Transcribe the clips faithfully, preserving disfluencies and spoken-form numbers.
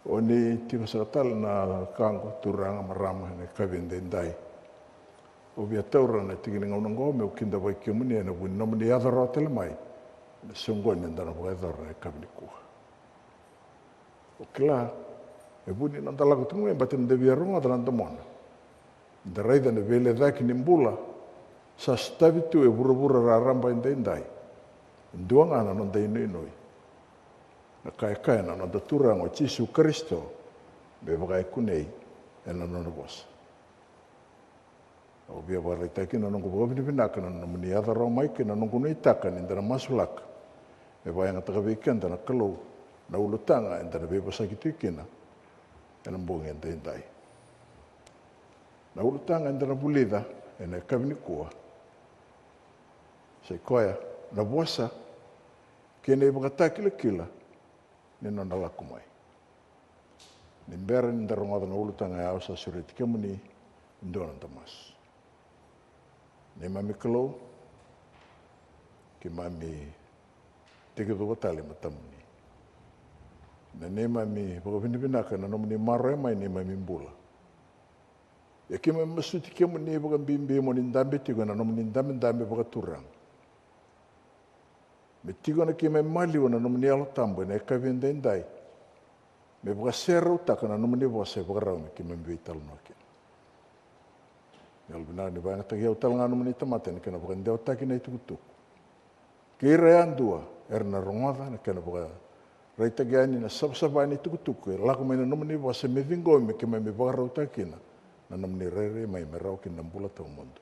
O ni tiko sara tale na wekaqu, turaga, marama, ena yakavi edaidai. Au via taura na tiki ni gauna oqo meu kidavaki kemuni ena vuku ni nomuni yaco rawa tale mai ena soqoni eda na vakayacora ena yakavi nikua. Au kila e vu ni noda lako tiko mai, baleta ni da via rogoca na domona, da raica na veilecayaki ni bula sa sotavi tu e vuravura raraba edaidai. E dua ga na noda inuinui, na ka e kaya na noda Turaga o Jisu Karisito, me vakaikunei ena nona vosa. Au via vakaraitaka kina na noqu vakavinavinaka na nomuni yaco rawa mai kei na noqu nuitaka ni da na masulaka me vakayagataka vei keda na Kalou na ulutaga eda na veivosaki tiko kina ena bogi edaidai. Na ulutaga eda na vulica ena yakavi nikua sa i koya na vosa kei na ivakatakilakila ni nona lako mai. Ni bera ni da rogoca na ulutaga ya, au sa sureti kemuni e dua na noda masu. Neimami Kalou, keimami tekicuva tale e matamuni. Na neimami vakavinavinaka na nomuni maroroya mai neimami bula. Ia keimami masuti kemuni vakabibi mo ni dabe tiko ena nomuni dabedabe vakaturaga. Me tiko na keimami maliwa na nomuni Yalo Tabu ena yakavi edaidai, me vakaserautaka na nomuni vosa e vakarau me keimami veitalanoa kina. Ni yalovinaka ni vakayagataki au tale ga nomuni tamata ena kena vakadewataki na itukutuku kei ira yadua era na rogoca, na kena vakaraitaki yani na savasava ni tukutuku e lako mai na nomuni vosa me ciqomi me keimami vakarautaka kina na nomuni rairai mai me rawa kina na bula tawamudu.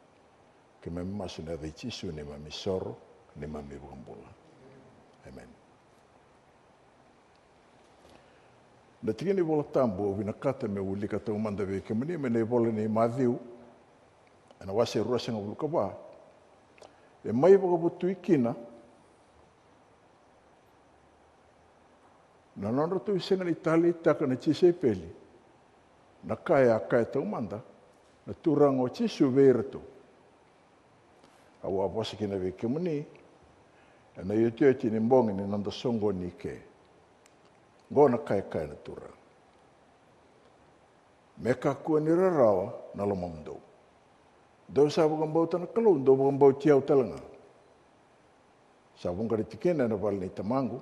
Keimami masu ena yaca i Jisu, neimami isoro, neimami iVakabula. Emeni. Na tikina ni iVola Tabu au vinakata meu wilika taumada vei kemuni mai na ivola nei Maciu, ena wase ruasagavulu ka va. E mai vakavotui kina na nodratou sega ni taleitaka na tisaipeli na ka e a kaya taumada na Turaga o Jisu vei iratou. Au a vosa kina vei kemuni ena iotioti ni bogi ni noda soqoni i ke. Oqo na ka e kaya na Turaga: Me kakua ni rarawa na lomamudou. Dou sa vakabauta na Kalou, dou vakabauti au tale ga. Sa vuqa na tikina ena vale nei Tamaqu.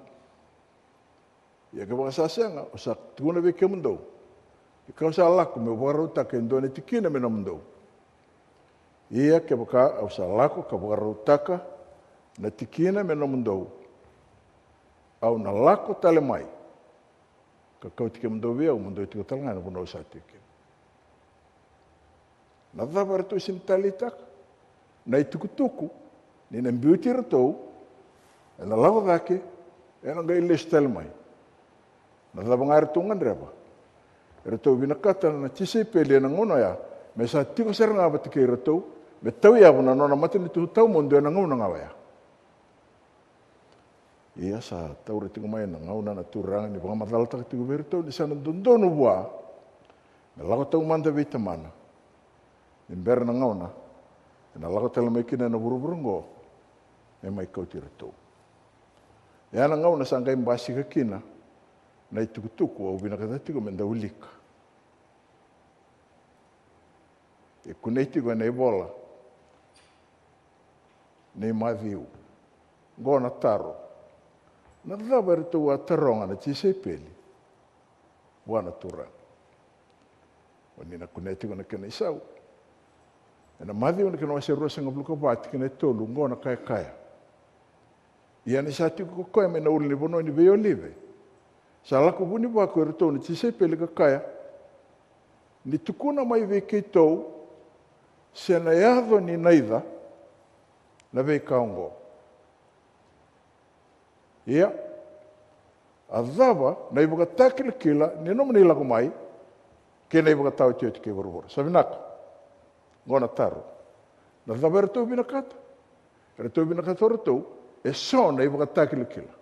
Ia kevaka sa sega, au sa tukuna vei kemudou, ni kau sa lako meu vakarautaka e dua na tikina me nomudou. Ia kevaka au sa lako ka vakarautaka na tikina me nomudou, au na lako tale mai ka kauti kemudou vei au, mo dou tiko tale ga ena vanua au sa tiko kina. Na cava eratou sega ni taleitaka? Na itukutuku ni na biuti iratou ena lako cake, ena qai lesu tale mai. Na cava ga eratou gadreva? Eratou vinakata na tisaipeli ena gauna oya me sa tiko sara ga vata kei iratou, me tauyavu na nona matanitu tawamudu ena gauna ga oya. Ia sa taura tiko mai na gauna na Turaga ni vakamacalataka tiko vei iratou ni sa na dodonu vua me lako taumada vei Tamana, ni bera na gauna ena lako tale mai kina ena vuravura oqo me mai kauti iratou. Ia na gauna sa qai basika kina na itukutuku au vinakata tiko me da wilika. E kunei tiko ena ivola nei Maciu. Oqo na taro: Na cava eratou a taroga na tisaipeli vua na Turaga? O ni na kunea tiko na kena isau. Ena Maciu na kena wase ruasagavulu ka va, tikina e tolu, oqo na ka e kaya: Ia ni sa tiko ko koya mai na ulunivanua ni Veiolive, sa lako vuni vua ko iratou na tisaipeli ka kaya, ni tukuna mai vei keitou se na yaco ni naica na veika oqo. Ia a cava na ivakatakilakila ni nomuni lako mai kei na ivakataotioti kei vuravura? Sa vinaka. Oqo na taro: Na cava eratou vinakata? Eratou vinakata o ratou e so na ivakatakilakila.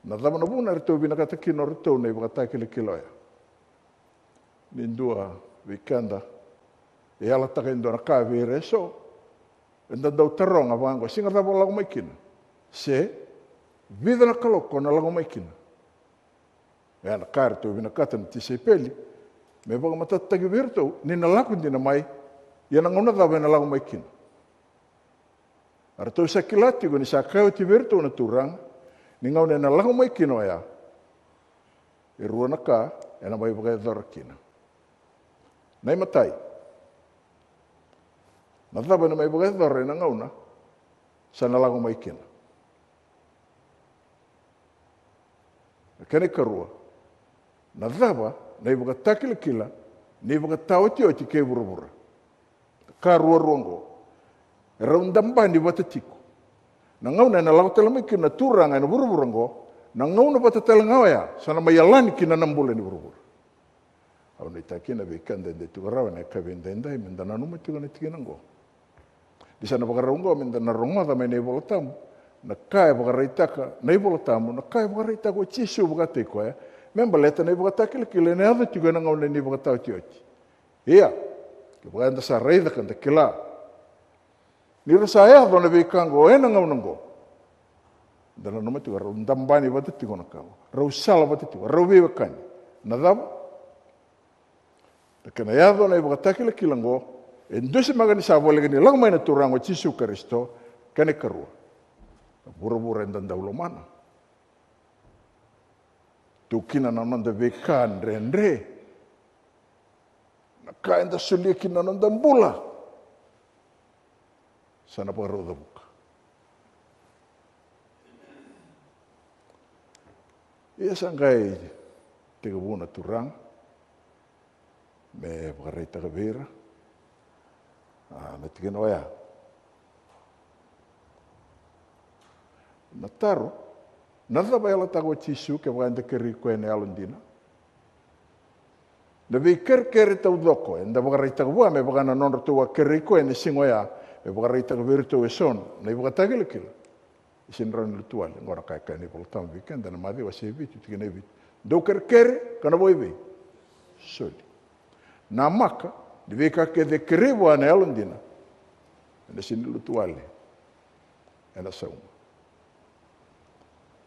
Na cava na vuna eratou vinakata kina o ratou na ivakatakilakila oya? Ni dua vei keda e yalataka e dua na ka vei ira e so, eda dau taroga vaqo: Siga cava o lako mai kina? Se Vica na kaloko na lako mai kina. Ia na ka eratou vinakata na tisaipeli me vakamatatataki vei iratou ni na lako dina mai, ia na gauna cava ena lako mai kina. Eratou sa kila tiko ni sa kaya oti vei iratou na Turaga ni gauna ena lako mai kina oya, e rua na ka ena mai vakayacora kina. Na imatai, na cava ena mai vakayacora ena gauna sa na lako mai kina? Na kena ikarua, na cava na ivakatakilakila ni ivakataotioti kei vuravura? Ka ruarua oqo e rau dabani vata tiko. Na gauna ena lako tale mai kina na Turaga ena vuravura oqo, na gauna vata tale ga oya sa na mai yalani kina na bula ni vuravura. Au nuitaki kina vei keda e dei tiko rawa ena yakavi edaidai me da nanuma tiko na tikina oqo. Ni sa na vakarau oqo me da na rogoca mai na iVola Tabu na ka e vakaraitaka na iVola Tabu, na ka e vakaraitaka o Jisu vakataki koya, me baleta na ivakatakilakila ena yaco tiko ena gauna ni ivakataotioti. Ia, kevaka eda sa raica ka da kila ni ra sa yaco na veika oqo ena gauna oqo, da nanuma tiko rau dabani vata tiko na ka oqo, rau sala vata tiko, rau veiwekani. Na cava? Na kena yaco na ivakatakilakila oqo e dusimaka ni sa voleka ni lako mai na Turaga o Jisu Karisito. Kena ikarua, na vuravura eda dau lomana. Tu kina na noda veika dredre, na ka eda solia kina na noda bula, sa na vakarau cavuka. Ia sa qai tekivu na Turaga me vakaraitaka vei ira, a, na tikina oya. Na taro, na cava e yalataka o Jisu kevaka eda kerei koya ena yalodina? Na veikerekere taucoko eda vakaraitaka vua me vaka na nodratou a kerei koya ena siga oya, me vakaraitaka vei iratou e so na ivakatakilakila. E sega ni rawa ni lutu wale. Oqo na ka e kaya na iVola Tabu vei keda ena Maciu wase e vitu, tikina e vitu: Dou kerekere ka na vakaivei? Soli. Namaka ni veika kece e kerei vua na yalodina, ena sega ni lutu wale, ena sauma.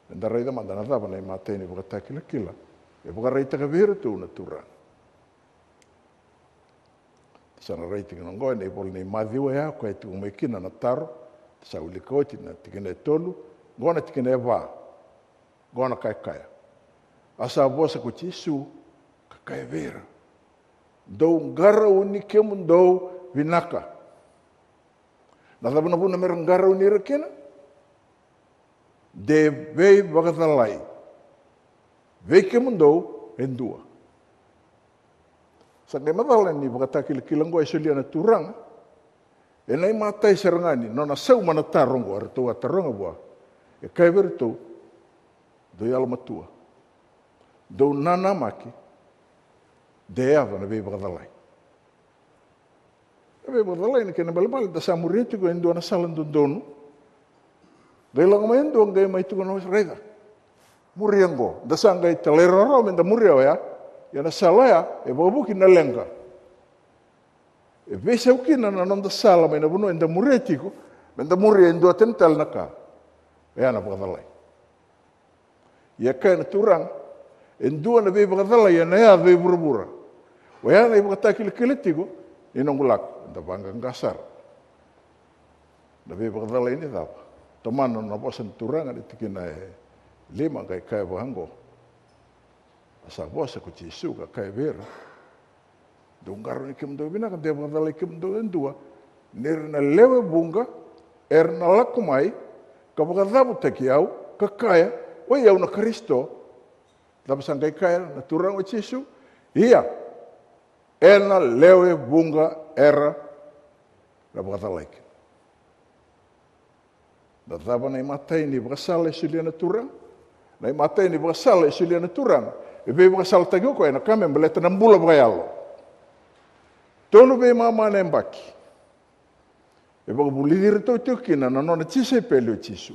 Eda raica mada na cava na imatai ni ivakatakilakila e vakaraitaka vei iratou na Turaga. Sa na rai tikina oqo ena ivola nei Maciu oya, koya e tiko mai kina na taro. Sa wilika oti na tikina e tolu, oqo na tikina e va. Oqo na ka e kaya: A sa vosa ko Jisu ka kaya vei ira: Dou qarauni kemudou vinaka. Na cava na vuna me ra qarauni ira kina? De veivakacalai vei kemudou e dua. Sa qai macala ni ivakatakilakila oqo e solia na Turaga ena imatai sara ga ni nona sauma na taro oqo eratou a taroga vua. E kaya vei iratou: Dou yalomatua, dou nanamaki, de yaco na veivakacalai. Na veivakacalai, na kena ibalebale, da sa muria tiko e dua na sala dodonu, qai lako mai e dua qai mai tukuna, raica, muria oqo. Da sa qai talairawarawa me da muria oya. Ia na sala oya e vakavuki na leqa. E veisau kina na noda sala mai na vanua eda muria tiko me da muria e dua tani tale na ka. Oya na vakacalai. Ia kaya na Turaga, e dua na veivakacalai ena yaco e vuravura. Oya na ivakatakilakila tiko ni noqu lako, eda vaqaqa sara. Na veivakacalai ni cava? Tomana na vosa ni Turaga na tikina e lima, qai kaya vaqo: A sa vosa ko Jisu ka kaya vei ira: Dou qarauni kemudou vinaka, de vakacalai kemudou e dua, ni ra na lewe vuqa era na lako mai ka vakacavutaki au, ka kaya: Oi au na Karisito. Cava sa qai kaya na Turaga o Jisu? Ia, ena lewe vuqa era na vakacalai kina. Na cava na imatai ni vakasala e solia na Turaga? Na imatai ni vakasala e solia na Turaga, e veivakasalataki o koya, ena ka me baleta na bula vakayalo. Tolu veimama na yabaki e vakavulici iratou tiko kina na nona tisaipeli o Jisu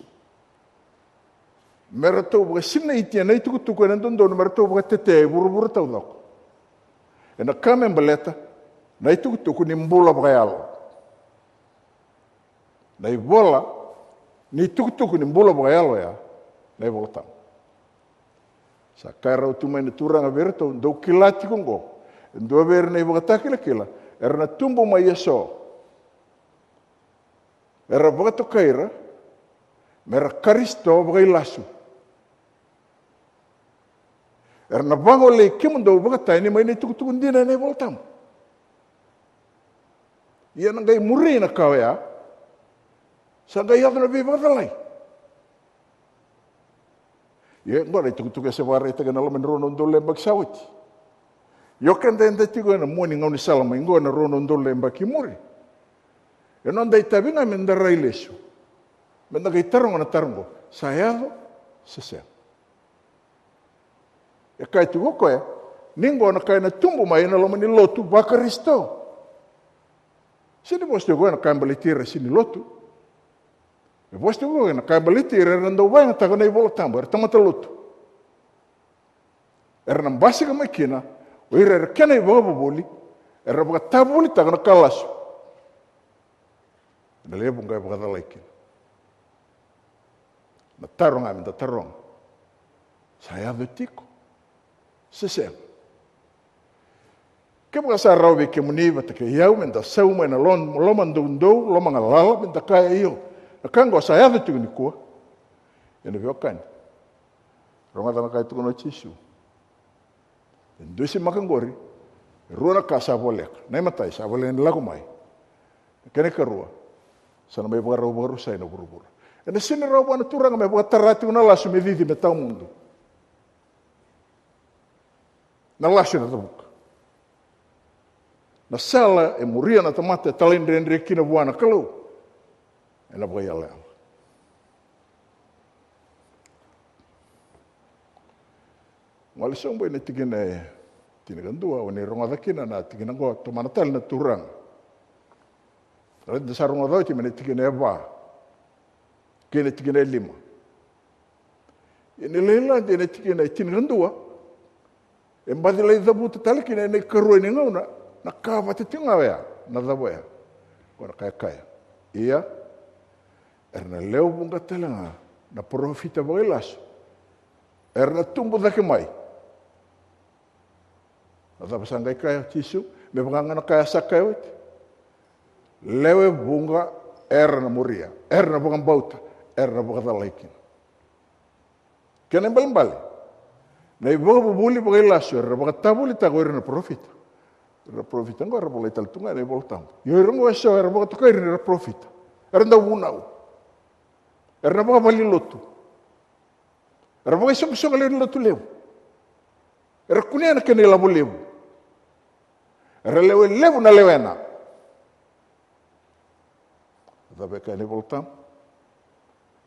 me ratou vakasinaiti ena itukutuku ena dodonu me ratou vakatetea e vuravura taucoko. Ena ka me baleta na itukutuku ni bula vakayalo. Na ivola ni tukutuku ni bula vakayalo oya Na iVola Tabu. Sa kaya rawa tu mai na Turaga vei iratou, dou kila tiko oqo, e dua vei ira na ivakatakilakila era na tubu mai eso, era vakatokai ira me ra Karisito vakailasu. Era na vagolei kemudou vakatani mai na itukutuku dina ena iVola Tabu. Ia na qai muri na ka oya, sa qai yaco na veivakacalai. Ia oqo na itukutuku e se vakaraitaki ena loma ni rua na udolu na yabaki sa oti. Io, keda eda tiko ena mua ni gaunisala mai oqo ena rua na udolu na yabaki i muri. E noda itavi ga meda rai lesu, meda qai taroga na taro oqo, sa yaco se sega? E kaya tiko o koya ni oqo na ka ena tubu mai ena loma ni lotu vaKarisito. Sega ni vosa tiko o koya na ka e baleti ira sega ni lotu. E vosa tiko o koya na ka e baleti ira era dau vakayagataka na iVola Tabu, era tamata lotu. Era na basika mai kina o ira era kena ivakavuvuli, era vakatavulitaka na ka lasu. Na lewe vuqa e vakacalai kina. Na taro ga meda taroga, sa yaco tiko se sega? Kevaka sa rawa vei kemuni vata kei au meda sau mai na lo-, loma doudou, loma galala, meda kaya, io, na ka oqo sa yaco tiko nikua. Ena veiwekani, rogoca na ka e tukuna o Jisu. E dusimaka oqori e rua na ka sa voleka. Na imatai, sa voleka ni lako mai. Na kena ikarua, sa na mai vakarau vakarusai na vuravura. Ena sega ni rawa vua na Turaga me vakatara tiko na lasu me cici me tawamudu. Na lasu ena cavuka. Na sala e muria na tamata e talaidredre kina vua na Kalou ena vakaiyalayala. Gole sobu ena tikina e tinikadua, o ni rogoca kina na tikina oqo, tomana tale na Turaga. Raica da sa rogoca oti mai na tikina e va kei na tikina e lima. Ia ni lai lade ena tikina e tinikadua, e baci lai cavuta tale kina ena ikarua ni gauna na ka vata tiko ga oya, na cava oya? Ko na kayakaya. Ia, era na lewe vuqa tale ga na parofita vakailasu era na tubu cake mai. Na cava sa qai kaya o Jisu? Me vaka ga na ka sa kaya oti. Lewe vuqa era na muria, era na vakabauta, era na vakacalai kina. Kena ibalebale, na ivakavuvuli vakailasu era vakatavulitaka o ira na parofita. Ira na parofita oqo era volai tale tu ga ena iVola Tabu. Io, ira oqo eso era vakatokai ira ni ra parofita, era dau vunau, era na vakavale ni lotu, era vakaisoqosoqo lewe ni lotu levu, era kunea na kena ilavo levu, era lewe levu na lewena. Cava e kaya na iVola Tabu?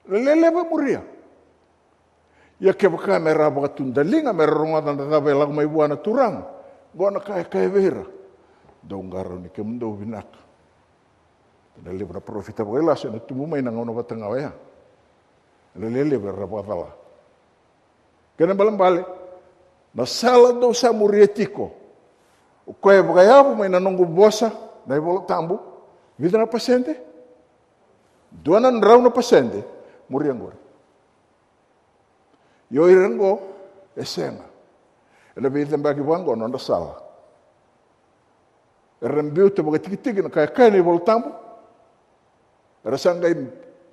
Ra lelevu e muria. Ia kevaka me ra vakatudaliga me ra rogoca na cava e lako mai vua na Turaga, oqo na ka e kaya vei ira: Dou qarauni kemudou vinaka. Na levu na parofita vakailasu ena tubu mai na gauna vata ga oya. Era lelevu era vakacala. Kena ibalebale, na sala dou sa muria tiko, o koya e vakayavu mai na noqu vosa, na iVola Tabu, vica na pasede? Dua na drau na pasede. Muria oqori. Io, ira oqo e sega. Ena veicabaki vaqo na nodra sala. Era biuta vakatikitiki na ka e kaya na iVola Tabu. Era sa qai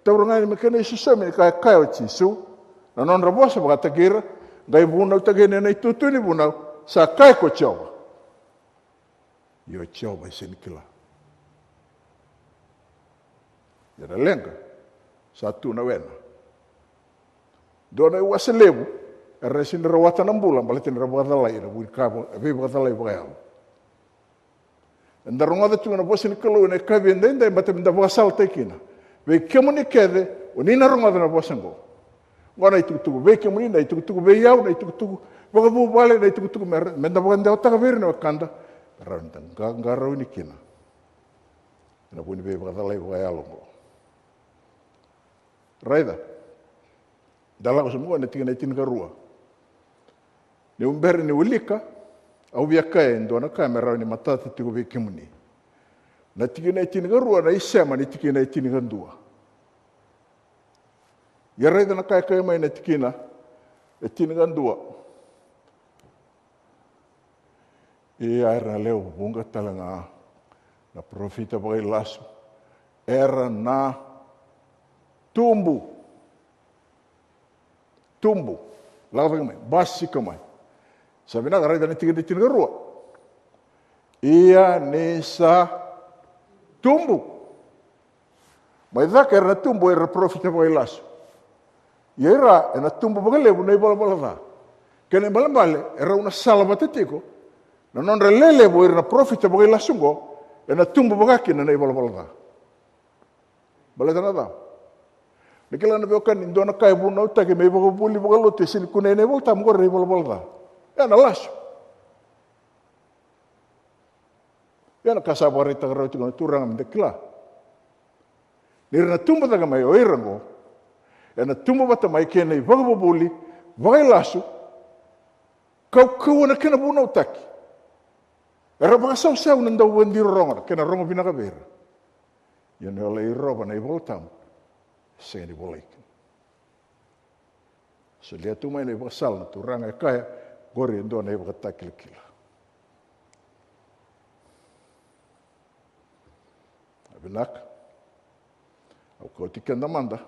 taura ga yani me kena isosomi ni ka e kaya o Jisu, na nodra vosa vakataki ira, qai vunautaki yani ena itutu ni vunau, sa kaya ko Jiova. Io, Jiova e sega ni kila. Ia na leqa, sa tu na wena. Dua na iwase levu era sega ni rawata na bula baleta ni ra vakacalai ena vuku ni ka va-, veivakacalai vakayalo. Eda rogoca tiko na vosa ni Kalou ena yakavi edaidai, baleta meda vakasalataki kina. Vei kemuni kece o ni na rogoca na vosa oqo. Oqo na itukutuku vei kemuni, na itukutuku vei au, na itukutuku vakavuvale, na itukutuku me ra-, meda vakadewataka vei ira na wekada, me rawa ni da qa-, qarauni kina ena vuku ni veivakacalai vakayalo oqo. Raica, da lako sobu qo na tikina e tinikarua. Niu bera ni wilika, au via kaya e dua na ka me rawa ni matata tiko vei kemuni. Na tikina e tinikarua na isema ni tikina e tinikadua. Ia raica na ka e kaya mai na tikina e tinikadua. Ia era na lewe vuqa tale ga na parofita vakailasu era na tubu. Tubu. Lako cake mai, basika mai. Sa vinaka, raica na tikina e tinikarua. Ia ni sa tubu. Mai cake era na tubu era parofita vakailasu. Ia ira ena tubu vakalevu na ivalavala ca. Kena ibalebale erau na sala vata tiko na nodra lelevu ira na parofita vakailasu oqo, ena tubu vaka kina na ivalavala ca. Baleta na cava? Na kila na veiwekani, dua na ka e vunautaki me ivakavuvuli vakalotu e sega ni kunei ena iVolatabu oqori na ivalavala ca. Ena lasu. Ia na ka sa vakaraitaka rawa tiko na Turaga me da kila ni ra na tubu cake mai o ira oqo, ena tubu vata mai kei na ivakavuvuli vakailasu. Kaukauwa na kena vunautaki. Era vakasausau na dau vakadirorogo na kena rogo vinaka vei ira. Ia ni o lai rova na iVolatabu, e sega ni volai kina. Solia tu mai na ivakasala na Turaga e kaya, qori e dua na ivakatakilakila. A vinaka. Au kauti keda mada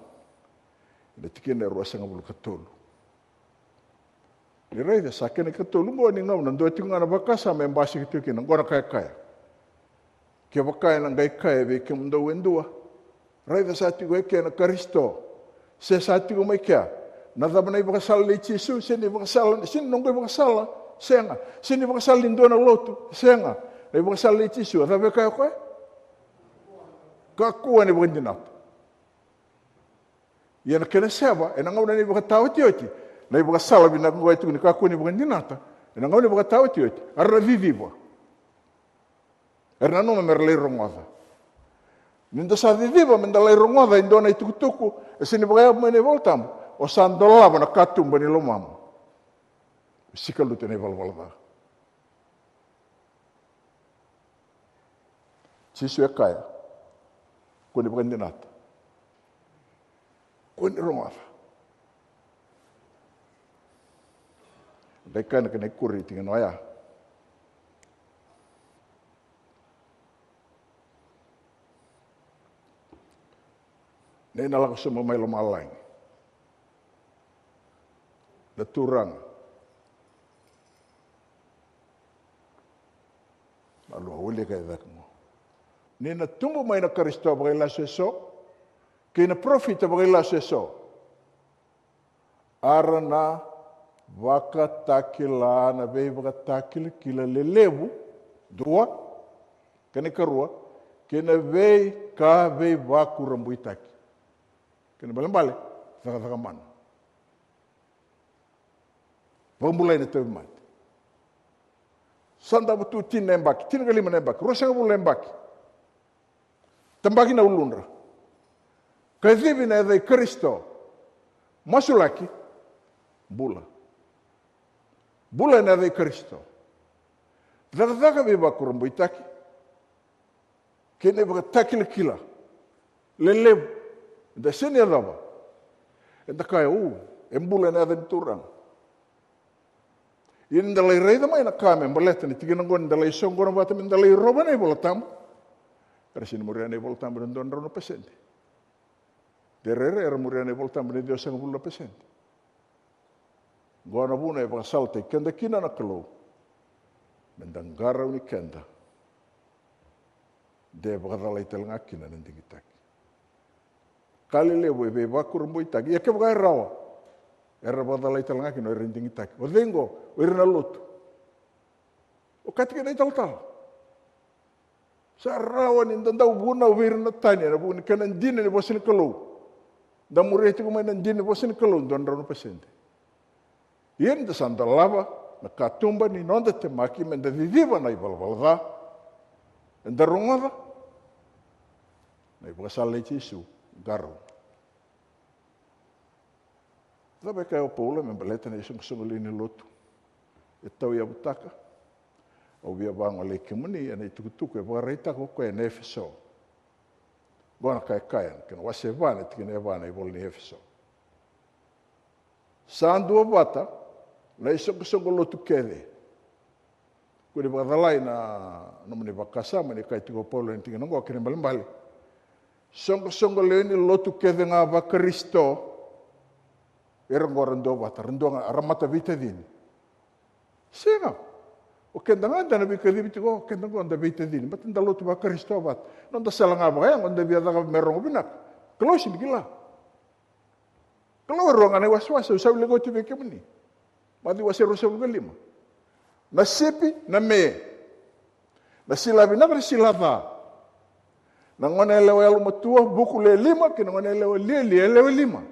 ina tikina e ruasagavulu ka tolu. Ni raica sa kena ikatolu oqo ni gauna dua tiko ga na vakasama e basika tiko kina, oqo na ka e kaya. Kevaka ena qai kaya vei kemudou e dua, raica sa tiko e kea na Karisito, se sa tiko mai kea, na cava na ivakasala nei Jisu, se na ivakasala, se na noqu ivakasala, sega, se na ivakasala ni dua na lotu, sega, na ivakasala nei Jisu, a cava e kaya o koya? Kakua ni vakadinata. Ia na kena seva, ena gauna ni vakataotioti, na ivakasala vinaka oqo e tukuni kakua ni vakadinata, ena gauna ni vakataotioti, era na ciciva. Era nanuma me ra lai rogoca. Ni da sa ciciva me da lai rogoca e dua na itukutuku e sega ni vakayavu mai na iVolatabu, o sa dolava na katuba ni lomamu. Sikalutu ena ivalavala ca. Jisu e kaya, kua ni vakadinata. Kua ni rogoca. Qai kaya na kena ikuri, tikina oya. Ni na lako sobu mai lomalagi na Turaga, na lua wilika e cake mo ni na tubu mai na Karisito vakailasu eso kei na parofita vakailasu eso. A ra na vakatakila na veivakatakilakila lelevu, dua, kena ikarua, kei na veika veivakurabuitaki. Kena ibalebale, cakacaka mana. Vakabulai na tauvimate. Sa davo tu tini na yabaki, tinikalima na yabaki, ruasagavulu na yabaki. Tabaki na uludra. Kacivi na yaca i Karisito. Masulaki. Bula. Bula ena yaca i Karisito. Cakacaka veivakurabuitaki kei na ivakatakilakila lelevu. Eda sega ni yacova. Eda kaya, u, e bula ena yaca ni Turaga. Ia ni da lai raica mai na ka me baleta na tikina oqo, ni da lai soqona vata me da lai rova na iVolatabu. Era sega ni muria na iVolatabu ena dua na drau na pasede. De rairai era muria na iVolatabu ena ciwasagavulu na pasede. Oqo na vuna e vakasalataki keda kina na Kalou, me da qarauni keda. De vakacalai tale ga kina na digitaki. Ka lelevu e veivakurabuitaki. Ia kevaka e rawa, era vakacalai tale ga kina o ira na digitaki. O cei oqo? O ira na lotu. O kati kei na italatala. Sa rawa ni da dau vunau vei ira na tani ena vuku ni kena dina ni vosa ni Kalou. Da muria tiko mai na dina ni vosa ni Kalou, dua na drau na pasede. Ia ni da sa dolava na katuba ni noda temaki me da ciciva na ivalavala ca, eda rogoca na ivakasala nei Jisu, qarauna. Cava e kaya o Paula me baleta na isoqosoqo lewe ni lotu e tauyavutaka? Au via vagolei kemuni ena itukutuku e vakaraitaka o koya ena Efeso. Oqo na ka e kaya, kena wase va, na tikina e va, na ivola ni Efeso. Sa duavata na isoqosoqo lotu kece. Kua ni vakacalai na nomuni vakasama ni kaya tiko o Paula ena tikina oqo, kena ibalebale. Soqosoqo lewe ni lotu kece ga vaKarisito, era oqo ra duavata, ra dua ga, ra mataveitacini. Sega. O keda ga da na veikacivi tiko, o keda oqo da veitacini. Baleta da lotu vaKarisito vata. Noda sala ga vakayago da via cakava me rogo vinaka. Kalou sega ni kila. Kalou e rua ga na iwasewase au sa wilika oti vei kemuni. Maciu wase ruasagavulu ka lima. Na sipi, na me. Na sila vinaka, na sila ca. Na gone yalewa yalomatua, vuku le lima, kei na gone yalewa lialia, yalewa lima.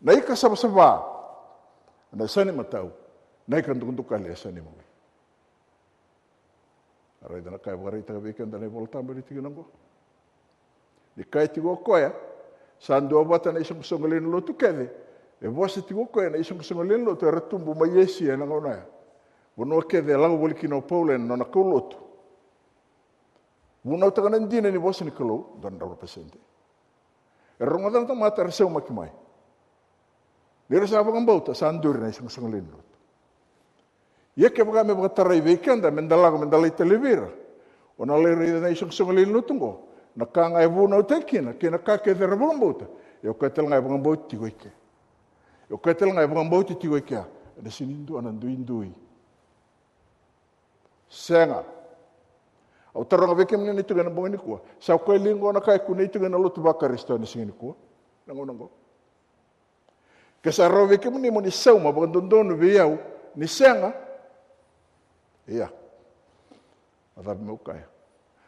Na ika savasava, na yasa ni matau, na ika dukadukali, yasa ni mawi. A raica na ka e vakaraitaka vei keda na iVola Tabu ena tikina oqo. Ni kaya tiko o koya, sa duavata na isoqosoqo lewe ni lotu kece, e vosa tiko o koya na isoqosoqo lewe ni lotu era tubu mai Esia ena gauna ya. Vanua kece e lako voli kina o Paula ena nona kaulotu. Vunautaka na dina ni vosa ni Kalou, dua na drau na pasede. Era rogoca na tamata, era saumaki mai. Ni ra sa vakabauta, sa duri na isoqosoqo lewe ni lotu. Ia kevaka me vakatarai vei keda, me da lako, me da lai tale vei ira, o na lai raica na isoqosoqo lewe ni lotu oqo, na ka ga e vunautaki kina, kei na ka kece era vakabauta, ia o koya tale ga e vakabauti tiko i ke. Ia o koya tale ga e vakabauti tiko i kea, ena sega ni dua na duidui. Sega. Au taroga vei kemuni na ituku ena bogi nikua. Sa koya li oqo na ka e kune ituku ena lotu vaKarisito ena siga nikua? Na gauna oqo. Ke sa rawa vei kemuni mo ni sauma vakadodonu vei au ni sega. Ia. A cava meu kaya?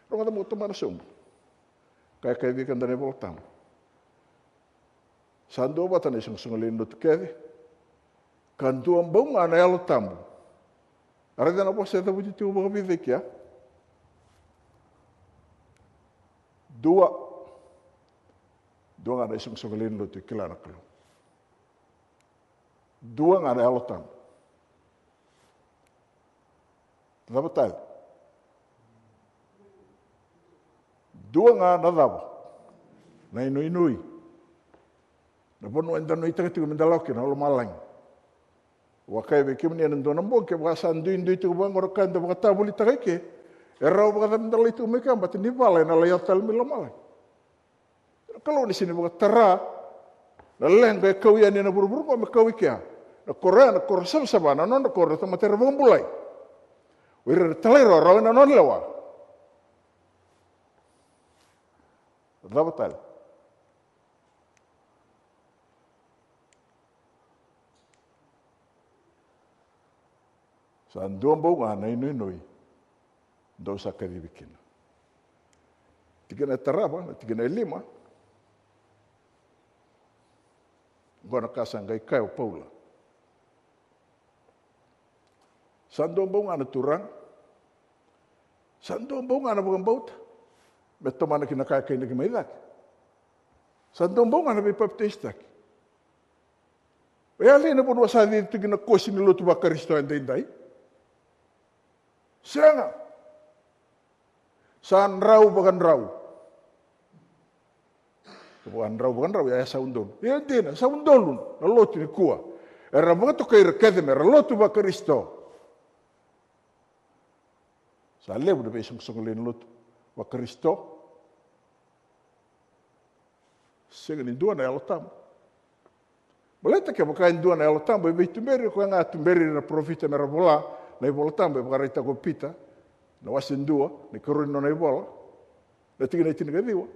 Rogoca meu tomana sobu. Kaya, kaya vei keda na iVola Tabu. Sa duavata na isoqosoqo lewe ni lotu kece. Ka dua bau ga na Yalo Tabu. A raica na vosa e cavuti tiko vakavica i kea. Dua. Dua ga na isoqosoqo lewe ni lotu e kila na Kalou. Dua ga na Yalo Tabu. Cava tale? Dua ga na cava? Na inuinui. Na vanua eda nuitaka tiko me da lako kina, o lomalagi. Au a kaya vei kemuni ena dua na bogi, kevaka sa duidui tiko vaqo na ka eda vakatavolitaka i ke, e rawa vakacava me da lai tiko mai kea, baleta ni vala ena lai yaco tale mai lomalagi. Na Kalou ni sega ni vakatara na leqa e kau yani ena vuravura oqo me kau i kea. Na koro ya, na koro savasava, na nodra koro na tamata era vakabulai. O ira era talairawarawa ena nona lewa. Cava tale? Sa dua bau ga na inuinui dou sa kacivi kina. Tikina e tarava, na tikina e lima. Oqo na ka sa qai kaya o Paula. Sa dua bau ga na Turaga. Sa dua bau ga na vakabauta. Me tomana kina ka e kainaki mai cake. Sa dua bau ga na veipapitaisotaki. O ya li na vanua sa cici tu kina na kosi ni lotu vaKarisito edaidai? Sega. Sa drau vakadrau. Vakadrau, vakadrau, ya, ya sa udolu. Ia dina, sa udolu na lotu nikua. Era vakatokai ira kece me ra lotu vaKarisito. Sa levu na veisoqosoqo lewe ni lotu vaKarisito. Sega ni dua na Yalo Tabu. Baleta kevaka e dua na Yalo Tabu e veituberi, o koya ga a tuberi ira na parofita me ra vola na iVola Tabu e vakaraitaka o Pita, na wase dua, na ikarua ni nona ivola, na tikina e tinikaciwa.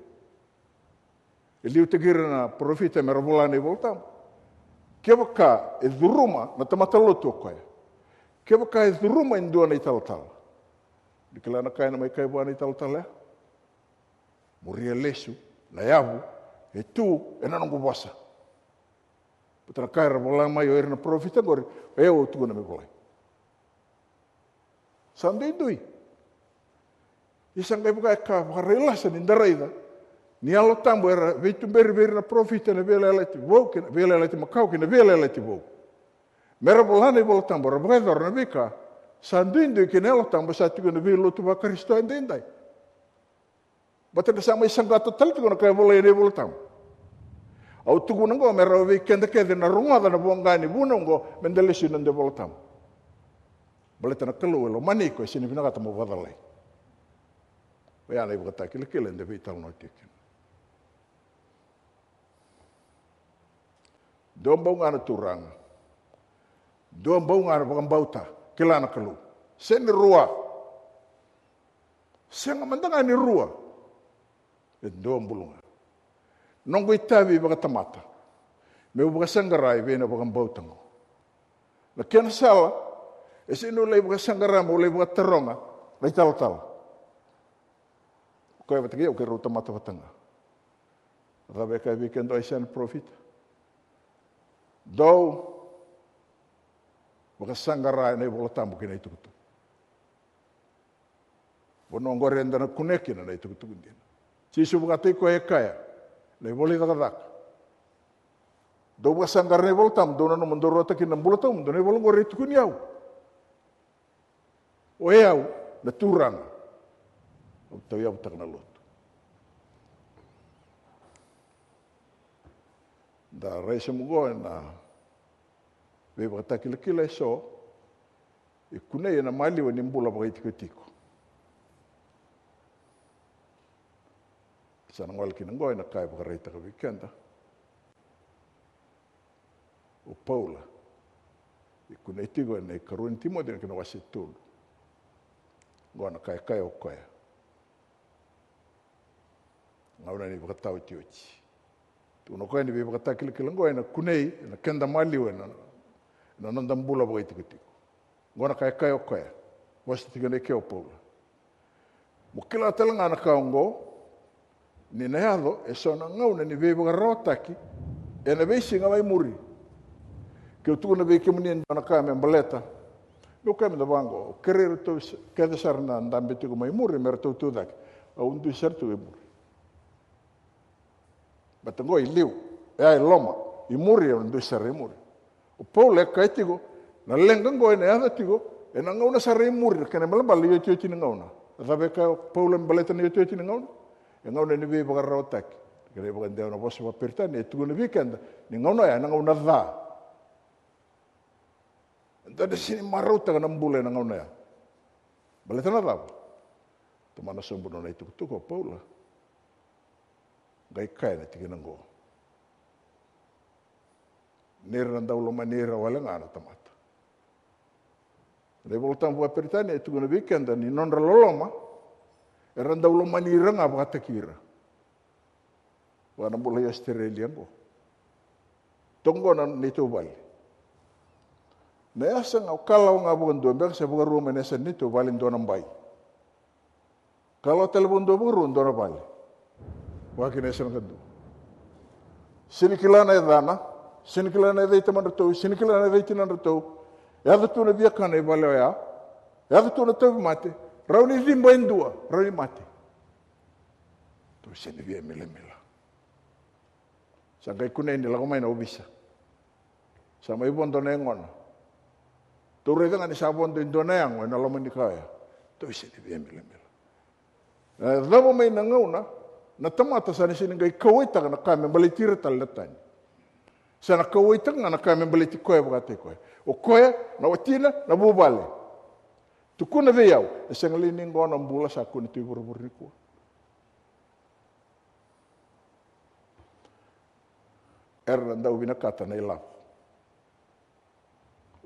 E liutaki ira na parofita me ra vola na iVola Tabu. Kevaka e curuma na tamata lotu o koya. Kevaka e curuma e dua na italatala. Ni kila na ka ena mai kaya vua na italatala ya? Muria lesu na yavu e tu ena noqu vosa. Baleta na ka era vola mai o ira na parofita oqori, o yau au tukuna me volai. Sa duidui. Ia sa qai vaka e ka vakarailasa ni da raica ni Yalo Tabu era veituberi vei ira na parofita ena Veiyalayalati Vou kei na Veiyalayalati Makawa kei na Veiyalayalati Vou. Me ra vola na iVola Tabu, era vakayacora na veika sa duidui kei na Yalo Tabu sa tiko ena veilotu vaKarisito edaidai. Baleta da sa mai saqata tale tiko na ka e volai ena iVola Tabu. Au tukuna oqo me rawa vei keda kece na rogoca na voqa ni vunau oqo, me da lesu ina noda iVola Tabu. Baleta na Kalou e lomani iko, e sega ni vinakata mo vakacalai. Oya na ivakatakilakila eda veitalanoa tiko kina. Dua bau ga na Turaga. Dua bau ga na vakabauta, kila na Kalou. Sega ni rua. Sega mada ga ni rua. E dua bulu ga. Noqu itavi vakatamata, meu vakasaqara e vei na vakabauta oqo. Na kena sala, e sega niu lai vakasaqara meu lai vakataroga na italatala. O koya vata kei au, keirau tamata vata ga. A cava e kaya vei keda o Aisea na parofita? Dou vakasaqara ena iVola Tabu kei na itukutuku. Vanua oqori eda na kunea kina na itukutuku dina. Jisu vakataki koya e kaya, na ivola i Cakacaka, dou vakasaqara na iVola Tabu, dou nanuma dou rawata kina na bula tawamudu. Na ivola oqori e tukuni au. O yau na Turaga, au tauyavutaka na lotu. Da rai sobu oqo ena veivakatakilakila eso, e kunei ena maliwa ni bula vakaitikotiko. Sa na gole kina oqo ena ka e vakaraitaka vei keda o Paula. E kunei tiko ena ikarua ni Timoci na kena wase tolu. Oqo na ka e kaya o koya. Gauna ni vakataotioti. Tukuna o koya ni veivakatakilakila oqo ena kunei ena keda maliwa ena, ena noda bula vakaitikotiko. Oqo na ka e kaya o koya. Vosa tiko ena ike o Paula. Mo kila tale ga na ka oqo, ni na yaco eso na gauna ni veivakararawataki ena veisiga mai muri. Keu tukuna vei kemuni e dua na ka me baleta, meu kaya mada vaqo, au kerei iratou se-, kece sara na dabe tiko mai muri me ratou tu cake. Au dusi sara tu e muri. Baleta oqo i liu, e a i loma, i muri, au dusi sara i muri. O Paula e kaya tiko, na leqa oqo ena yaco tiko ena gauna sara i muri, na kena ibalebale na iotioti ni gauna. A cava e kaya o Paula me baleta na iotioti ni gauna? E gauna ni veivakararawataki. Na kena ivakadewa na vosa vakaperitania e tukuna vei keda ni gauna oya ena gauna ca. Eda na sega ni marautaka na bula ena gauna oya. Baleta na cava? Tomana sobu na nona itukutuku o Paula. Qai kaya na tikina oqo, ni ra na dau lomani ira wale ga na tamata. Na iVola Tabu vakaperitania e tukuna vei keda ni nodra loloma, era dau lomani ira ga vakataki ira. Vaka na bula i Australia oqo. Toqo na neitou vale. Na yasa ga, o kalawa ga vakadua beka se vakarua mai na yasa ni neitou vale, dua na bai. Kalawa tale vakadua vakarua, dua na vale. Vaka kina yasa na kadua. Sega ni kila na yacana, sega ni kila na yaca i tamadratou, sega ni kila na yaca i tinadratou. Yaco tu na viakana i vale oya. Yaco tu na tauvimate. Rawa ni ciba e dua, rawa ni mate. Tou sega ni via milamila. Sa qai kunei ni lako mai na ovisa. Sa mai vodo na yagona. Tou raica ga ni sa vodo e dua na yago ena loma ni ka oya. Tou sega ni via milamila. Na cava mai na gauna, na tamata sa na sega ni qai kauwaitaka na ka me baleti ira tale na tani. Sa na kauwaitaka ga na ka me baleti koya vakataki koya. O koya, na watina, na vuvale. Tukuna vei au, e sega li ni qo na bula sa kune tu i vuravura nikua? Era na dau vinakata na ilavo.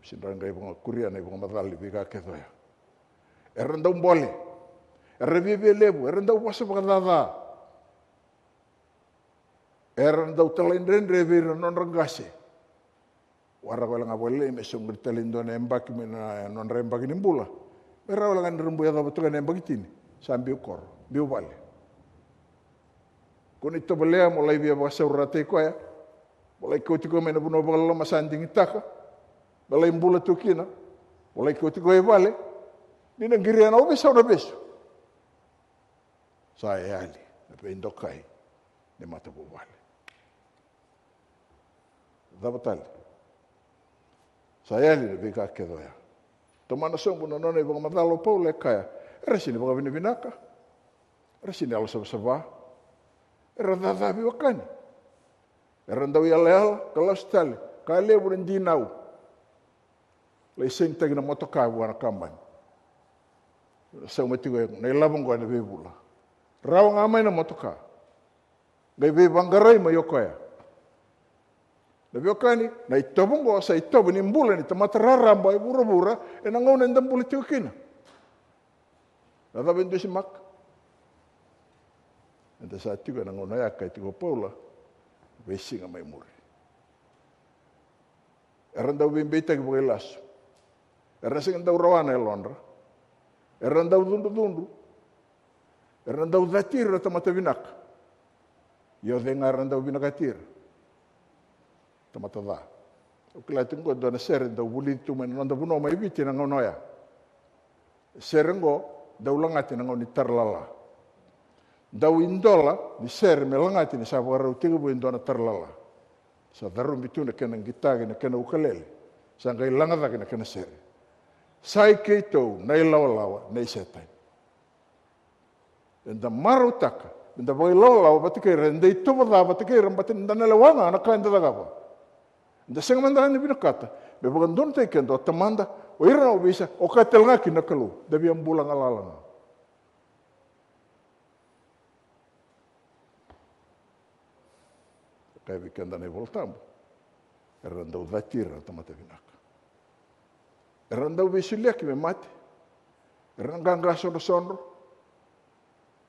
Sega ni ra qai vakakuria na ivakamacala ni veika kece oya. Era na dau bole. Era na viavia levu. Era na dau vosa vakacaca. Era na dau talaidredre vei ira na nodra qase. Waraka wale ga vakalailai me soqoni tale e dua na yabaki mai na nodra yabaki ni bula. Me rawa wale ga ni ra bau yacova toka na yabaki tini. Sa biu koro, biu vale. Ko ni tovolea mo lai via vakasaurarataki koya. Mo lai kauti koya mai na vanua vakaloloma sa digitaka. Me lai bula tu kina. Mo lai kauti koya i vale. Ni na qiria na ovisa o na vesu. Sa yali na veidokai ni matavuvale. Cava tale? Sa yali na veika kece oya. Tomana sobu na nona ivakamacala o Paula e kaya, era sega ni vakavinavinaka. Era sega ni yalosavasava. Era caca veiwekani. Era dau yalayala ka lasu tale, ka levu na dinau. Lai sainitaki na motoka vua na kabani. Sauma tiko na ilavo oqo ena veivula. Rawa ga mai na motoka. Qai veivaqarai mai o koya. Na veiwekani, na itovo oqo sa itovo ni bula ni tamata raraba e vuravura ena gauna eda bula tiko kina. Na cava e dusimaka? Eda sa tiko ena gauna oya, kaya tiko o Paula, veisiga mai muri. Era dau veibeitaki vakailasu. Era sega ni dau rawa na yalodra. Era dau cudrucudru. Era dau cati ira na tamata vinaka. Ia o cei ga era dau vinakati ira? Tamata ca. Au kila tiko oqo e dua na sere dau vulici tu mai na noda vanua mai Viti na gauna oya. Sere oqo dau lagati na gauna ni taralala. Dau idola ni sere me lagati ni sa vakarau tekivu e dua na taralala. Sa carubi tu na kena qitaki, na kena ukalele. Sa qai laga cake na kena sere. Sa i keitou na ilawalawa nei Setani. Eda marautaka meda vakailawalawa vata kei ira, eda itovo ca vata kei ira, baleta ni da na lewa ga na ka eda cakava. Eda sega mada ni vinakata me vakadonutaki keda o Tamada, o ira na ovisa, o koya tale ga kina na Kalou. Da via bula galala ga. Kaya vei keda na iVola Tabu, era dau cati ira na tamata vinaka. Era dau veisoliyaki me mate. Era na qaqa sodrosodro.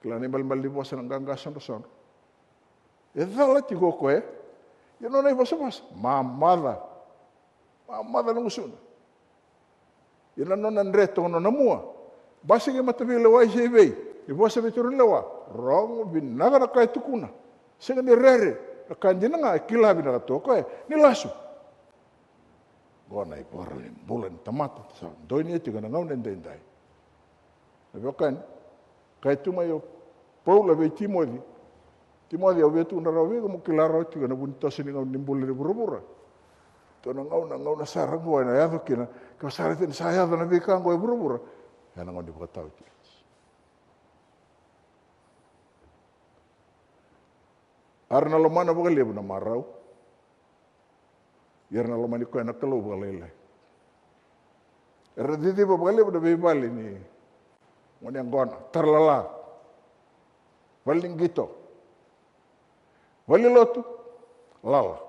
Kila na ibalebale ni vosa na qaqa sodrosodro. E cala tiko o koya. Ia nona ivosavosa, mamaca. Mamaca na gusuna. Ia na nona dre toka nona mua. Basika i mataveilewai se i vei, ni vosa vei tauri lewa. Rogo vinaka na ka e tukuna. Sega ni rere. Na ka dina ga e kila vinaka tu o koya ni lasu. Oqo na ivakarau ni bula ni tamata sa donuya tiko ena gauna edaidai. Na veiwekani, kaya tu mai o Paula vei Timoci. Timoci, au via tukuna rawa vei iko mo kila rawa tiko ena vu ni toso ni gauna ni bula ni vuravura. Dua na gauna, gauna sara oqo ena yaco kina, ke o sa raica ni sa yaco na veika oqo e vuravura, ena gauna ni vakatawa tiko. Era na lomana vakalevu na marau. Ia era na lomani koya na Kalou vakalailai. Era na ciciva vakalevu na veivale ni gone yaqona, taralala, vale ni qito, vale ni lotu, lala.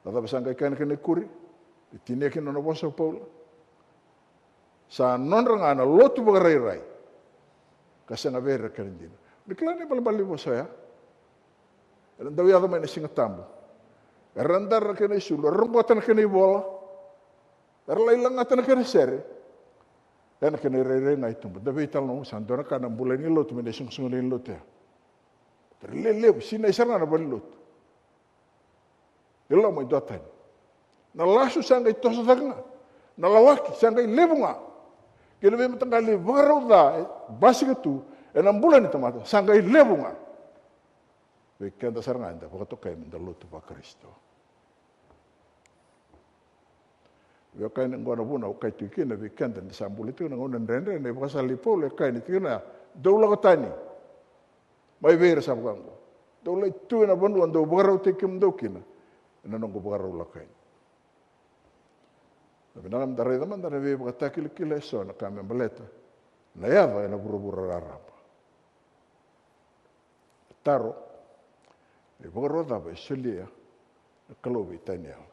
Na cava sa qai kaya na kena ikuri? E tinia kina nona vosa o Paula. Sa nodra ga na lotu vakarairai, ka sega vei ira na kena dina. Ni kila na ibalebale ni vosa oya. Era dau yaco mai na Siga Tabu. Era dara na kena isulu, era rogota na kena ivola. Era lai lagata na kena sere. Ena kena irairai ga i tuba. Da veitalanoa, sa dua na ka na bulai ni lotu mai na isoqosoqo lewe ni lotu ya. Era lelevu, sinai sara ga na valenilotu. E loma e dua tani. Na lasu sa qai toso cake ga. Na lawaki sa qai levu ga. Kei na veimataqali vakarau ca e basika tu ena bula ni tamata sa qai levu ga. Vei keda sara ga eda vakatokai meda lotu vaKarisito. Veiwekani, oqo na vuna au kaya tiko kina vei keda ni sa bula tiko na gauna dredre, na ivakasala i Paula e kaya ni tikina ya, dou lako tani mai vei ira sa vaka oqo. Dou lai tu ena vanua dou vakarautaki kemudou kina ena noqu vakarau lako yani. Na vinaka meda raica mada na veivakatakilakila eso na ka me baleta na yaco ena vuravura raraba. Taro, na ivakaro cava e solia na Kalou vei Taniela?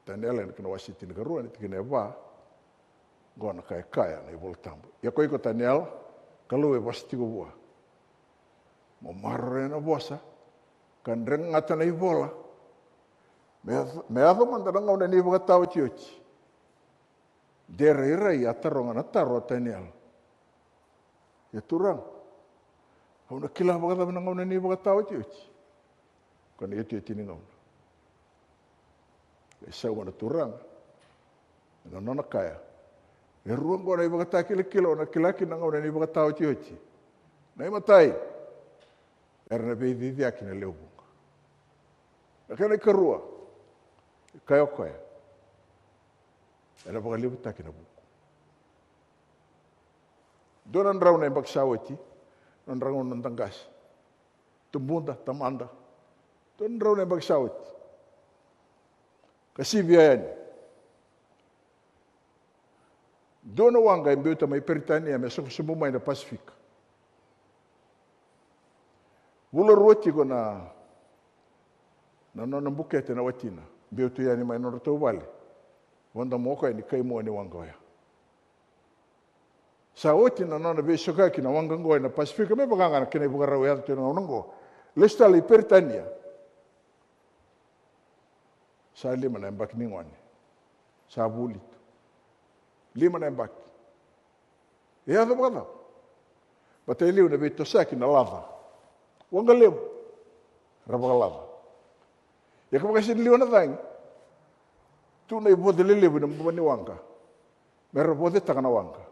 Taniela ena kena wase tinikarua, na tikina e va. Oqo na ka e kaya na iVola Tabu: Ia ko iko Taniela, Kalou e vosa tiko vua. Mo maroroya na vosa ka dregata na ivola. Me yaco, me yaco mada na gauna ni vakataotioti. De rairai a taroga na taro o Taniela. Ia Turaga, au na kila vakacava na gauna ni vakataotioti? Ko na iotioti ni gauna. E sauma na Turaga ena nona kaya, e rua oqo na ivakatakilakila o na kila kina na gauna ni vakataotioti. Na imatai, era na veiciciyaki na lewe vuqa. Na kena ikarua, e kaya o koya, ena vakalevutaki na vuku. Dua na drau na yabaki sa oti, nodra gauna na noda qase. Tubuda, tamada. Dua na drau na yabaki sa oti. Ka sivia yani. Dua na waqa e biuta mai Peritania me sobusobu mai na Pasifika. Vula rua tiko na, na nona bukete na watina. Biu tu yani mai nodratou vale. Vodo mo koya ni kaimua ni waqa oya. Sa oti na nona veisokaki na waqa oqo ena Pasifika, me vaka ga na kena ivakarau e yaco tu ena gauna oqo. Lesu tale i Peritania. Sa lima na yabaki ni gone. Sa vuli tu. Lima na yabaki. E yaco vakacava? Baleta e liu na veitosaki na laca. Waqa levu. Ra vakalaca. Ia ka vakasina liwa na cagi. Tu na ivoce lelevu ena buba ni waqa. Me ra vocetaka na waqa.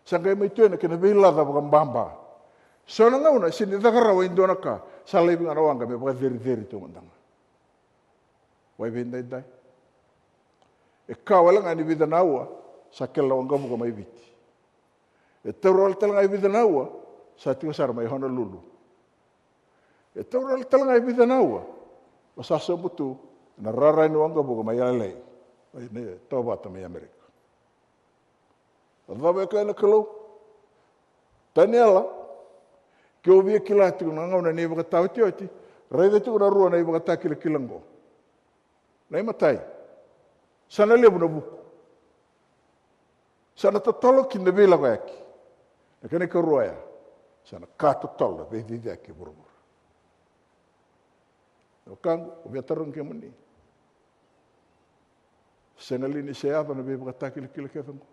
Sa qai mai tu ena kena veilaca vakababa. So na gauna, sega ni caka rawa e dua na ka. Sa laivi ga na waqa me vakacericeri tu mada ga. Wai veidaidai. E ka wale ga ni vica na aua, sa kele na waqavuka mai Viti. E taura wale tale ga e vica na aua, sa tiko sara mai Honolulu. E taura wale tale ga e vica na aua, o sa sobu tu ena rara ni waqavuka mai L A, mai Tovata mai Amerika. A cava e kaya na Kalou? Taniela, ke o via kila tiko na gauna ni ivakataotioti, raica tiko na rua na ivakatakilakila oqo. Na imatai, sa na levu na vuku. Sa na totolo kina na veilakoyaki. Na kena ikarua oya, sa na ka totolo na veiciciyaki e vuravura. Na wekaqu, au via tarogi kemuni. Sega li ni se yaco na veivakatakilakila kece oqo?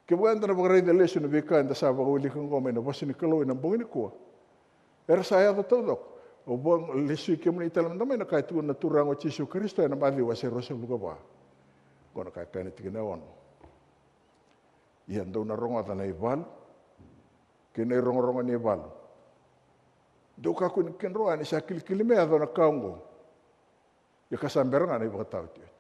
Kevaka eda na vakaraica lesu na veika eda sa vakawilika oqo mai na vosa ni Kalou ena bogi nikua, era sa yaco taucoko. Au vakalesui kemuni tale mada mai na ka e tukuna na Turaga o Jisu Karisito ena Maciu wase ruasagavulu ka va. Oqo na ka e kaya na tikina e ono. Ia dou na rogoca na ivalu kei na irogorogo ni valu. Dou kakua ni kidroa ni sa kilikili me yaco na ka oqo. Ia ka sa bera ga na ivakataotioti.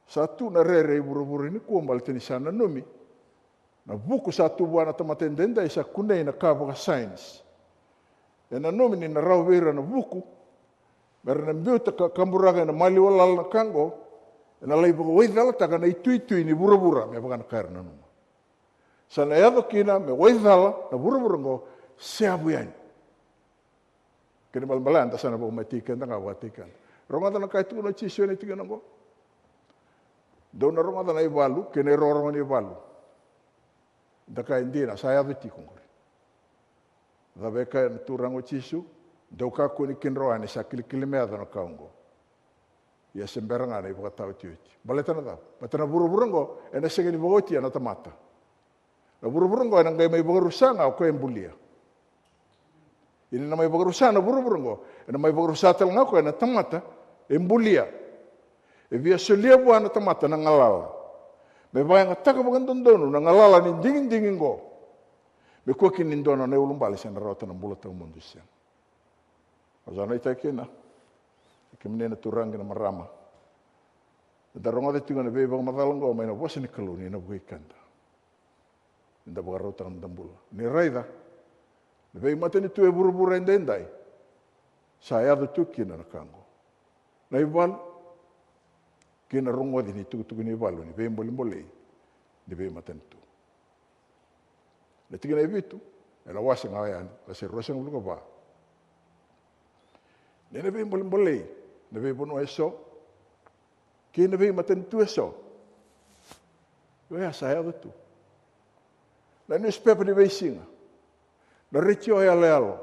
Sa tu na rere e vuravura nikua baleta ni sa nanumi na vuku sa tu vua na tamata edaidai, sa kunei na ka vakasaenisi. E nanumi ni na rawa vei ira na vuku me ra na biuta ka kaburaka ena maliwa lala na ka oqo, ena lai vakawaicalataka na ituitui ni vuravura me vaka na ka era nanuma. Sa na yaco kina me waicala na vuravura oqo, seyavu yani. Kena ibalebale eda sa na vakamatei keda ga vakatei keda. Rogoca na ka e tukuna o Jisu ena tikina oqo. Dou na rogoca na ivalu kei na irogorogo ni valu. Da kaya dina, sa yaco tiko oqori. Cava e kaya na Turaga o Jisu? Dou kakua ni kidroa ni sa kilikili me yaco na ka oqo. Ia se bera ga na ivakataotioti. Baleta na cava? Baleta na vuravura oqo ena sega ni vakaotia na tamata. Na vuravura oqo ena qai mai vakarusa ga o koya e bulia. Ia ni na mai vakarusa na vuravura oqo, ena mai vakarusa tale ga o koya na tamata e bulia. E via solia vua na tamata na galala me vakayagataka vakadodonu na galala ni digidigi oqo. Me kua kina ni dua na nona iulubale se na rawata na bula tawamudu se sega. Au sa nuitaki kina, kemuni na turaga kei na marama, eda rogoca tiko na veivakamacala oqo mai na vosa ni Kalou ni na vukei keda. Eda vakarautaka na noda bula. Ni raica na veimatanitu e vuravura edaidai, sa yaco tu kina na ka oqo. Na ivalu kei na rogoci ni tukutuku ni ivalu ni veibolebolei ni veimatanitu. Na tikina e vitu ena wase ga oya, wase ruasagavulu ka va. Ni na veibolebolei na veivanua eso kei na veimatanitu eso, oya sa yaco tu. Na niusipepa ni veisiga, na retio yaloyalo,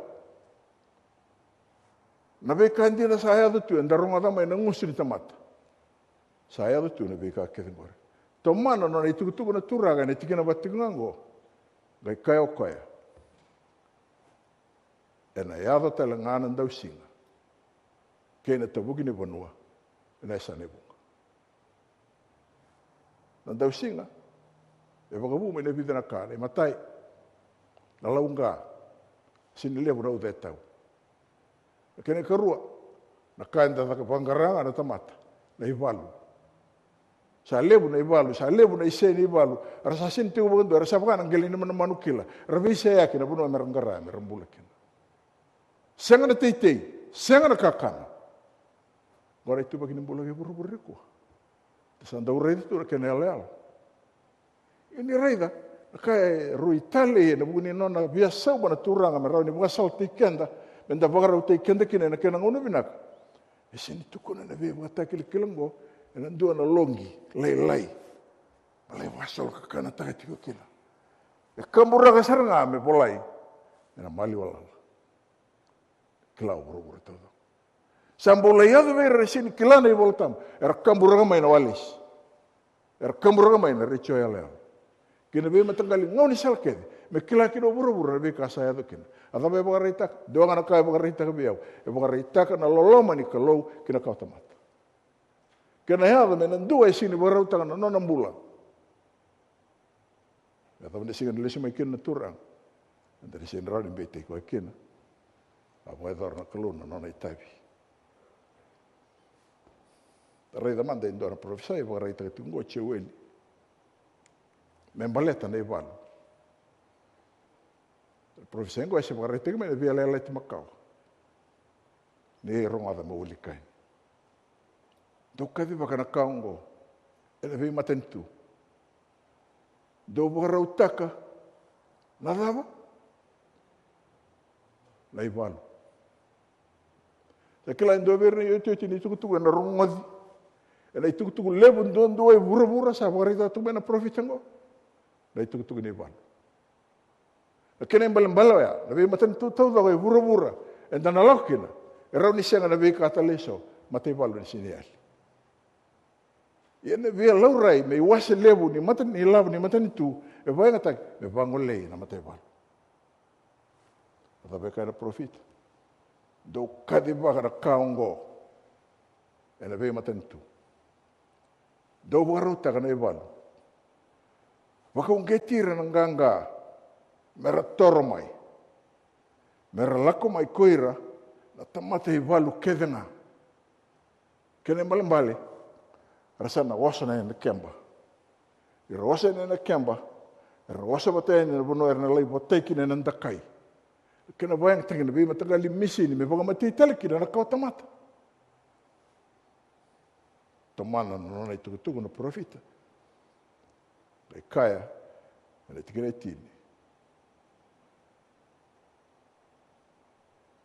na veika dina sa yaco tu, eda rogoca mai na gusu ni tamata. Sa yaco tu na veika kece oqori. Tomana na nona itukutuku na Turaga ena tikina vata tiko ga oqo. Qai kaya o koya, ena yaco tale ga na dausiga kei na tavuki ni vanua ena yasana e vuqa. Na dausiga e vakavu mai na vica na ka, na imatai, na lauqa, sega ni levu na uca e tau. Na kena ikarua, na ka eda vaqara ga na tamata, na ivalu. Sa levu na ivalu, sa levu na ise ni ivalu. Era sa sega ni tiko vakadua, era sa vaka na qele ni manumanu kila. Era veiseyaki na vanua me ra qara, me ra bula kina. Sega na teitei, sega na kakana. Qo na ituvaki ni bula kei vuravura nikua. Sa dau raica tu na kena yaloyalo. Ia ni raica na ka e rui talei ena vuku ni nona via sauma na Turaga me rawa ni vakasalataki keda, me da vakarautaki keda kina ena kena gauna vinaka. E sega ni tukuna na veivakatakilakila oqo ena dua na loqi lailai me lai vakasolokakanataka tiko kina. E kaburaka sara ga me volai ena maliwa lala. Kila o vuravura taucoko. Sa bau lai yaco vei ira era sega ni kila na iVolatabu, era kaburaka mai na walesi. Era kaburaka mai na retio yaloyalo kei na veimataqali gaunisala kece me kila kina o vuravura na veika sa yaco kina. A cava e vakaraitaka? Dua ga na ka e vakaraitaka vei au. E vakaraitaka na loloma ni Kalou ki na kawatamata. Kena yaco me na dua e sega ni vakarautaka na nona bula. Me yacova ni sega ni lesu mai kina na Turaga, eda na sega ni rawa ni beitaki koya kina. A vakayacora na Kalou na nona itavi. Raica mada e dua na parofisai e vakaraitaka tiko oqo o Joeli me baleta na ivalu. Na parofisai oqo e se vakaraitaki mai na Veiyalayalati Makawa. Ni rogoca me wilika yani. Dou kacivaka na ka oqo ena veimatanitu. Dou vakarautaka na cava? Na ivalu. Sa kila e dua vei ira na iotioti ni tukutuku ena rogoci ena itukutuku levu duadua e vuravura sa vakaraitaka tu mai na parofita oqo. Na itukutuku ni ivalu. Na kena ibalebale oya, na veimatanitu taucoko e vuravura eda na lako kina, e rawa ni sega na veika tale eso, mataivalu ena sega ni yali. Ia na via laurai me iwase levu ni mata, ni lavo ni matanitu e vakayagataki me vagolei na mataivalu. A cava e kaya na parofita? Dou kacivaka na ka oqo ena veimatanitu. Dou vakarautaka na ivalu. Vakauqeti ira na qaqa me ra toro mai, me ra lako mai ko ira na tamata ivalu kece ga. Kena ibalebale, era sa na oso na yanakeba. Era oso na yanakeba, era oso vata yani na vanua era na lai votai kina na dakai. Kena vakayagataki na veimataqali misini me vakamatei tale kina na kawatamata. Tomana na nona itukutuku na parofita. Qai kaya ena tikina e tini.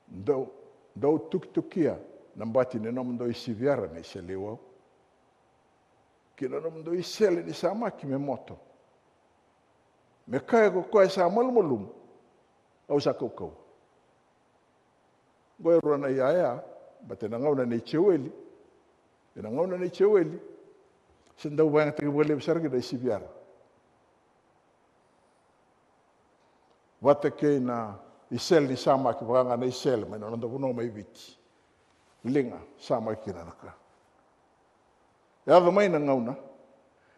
Dou, dou tukitukia na bati ni nomudou isiviara na iseleiwau, kei na nomudou isele ni samaki me moto. Me kaya ko koya sa malumalumu, au sa kaukauwa. Oqo e rua na iyaya, baleta ena gauna nei Joeli. Ena gauna nei Joeli, se dau vakayagataki vakalevu sara kina na isiviara. Vata kei na isele ni samaki, vaka ga na isele mai na noda vanua mai Viti. Liga, samaki kina na ka. Yaco mai na gauna,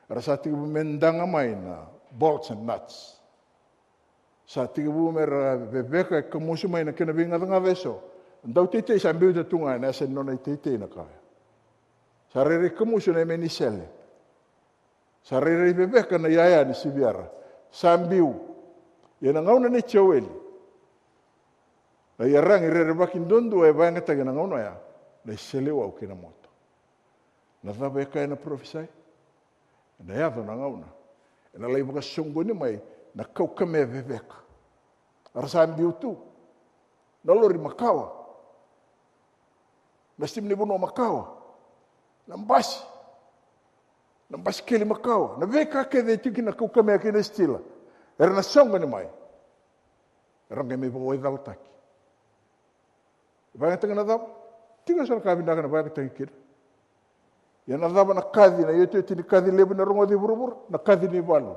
era sa tekivu me daga mai na bolts and nuts. Sa tekivu me ra veveka e kamusu mai na kena veigacagaca eso. Dau teitei sa biuta tu ga ena yasa ni nona iteitei na ka oya. Sa rairai kamusu na yame ni sele. Sa rairai veveka na iyaya ni siviara. Sa biu. Ia na gauna nei Joeli, na iyaragi rerevaki duadua e vakayagataki ena gauna oya, na iseleiwau kei na moto. Na cava e kaya na parofisai? Ena yaco na gauna ena lai vakasoqoni mai na kaukamea veveka. Era sa biu tu na lori makawa, na sitimanivanua makawa, na basi, na basikeli makawa, na veika kece e tiko kina na kaukamea kei na sitila. Era na soqoni mai. Era qai mai vakawaicalataki. Vakayagataki na cava? Tiko eso na ka vinaka na vakayagataki kina. Ia na cava na kaci, na iotioti ni kaci levu na rogoci e vuravura? Na kaci ni valu.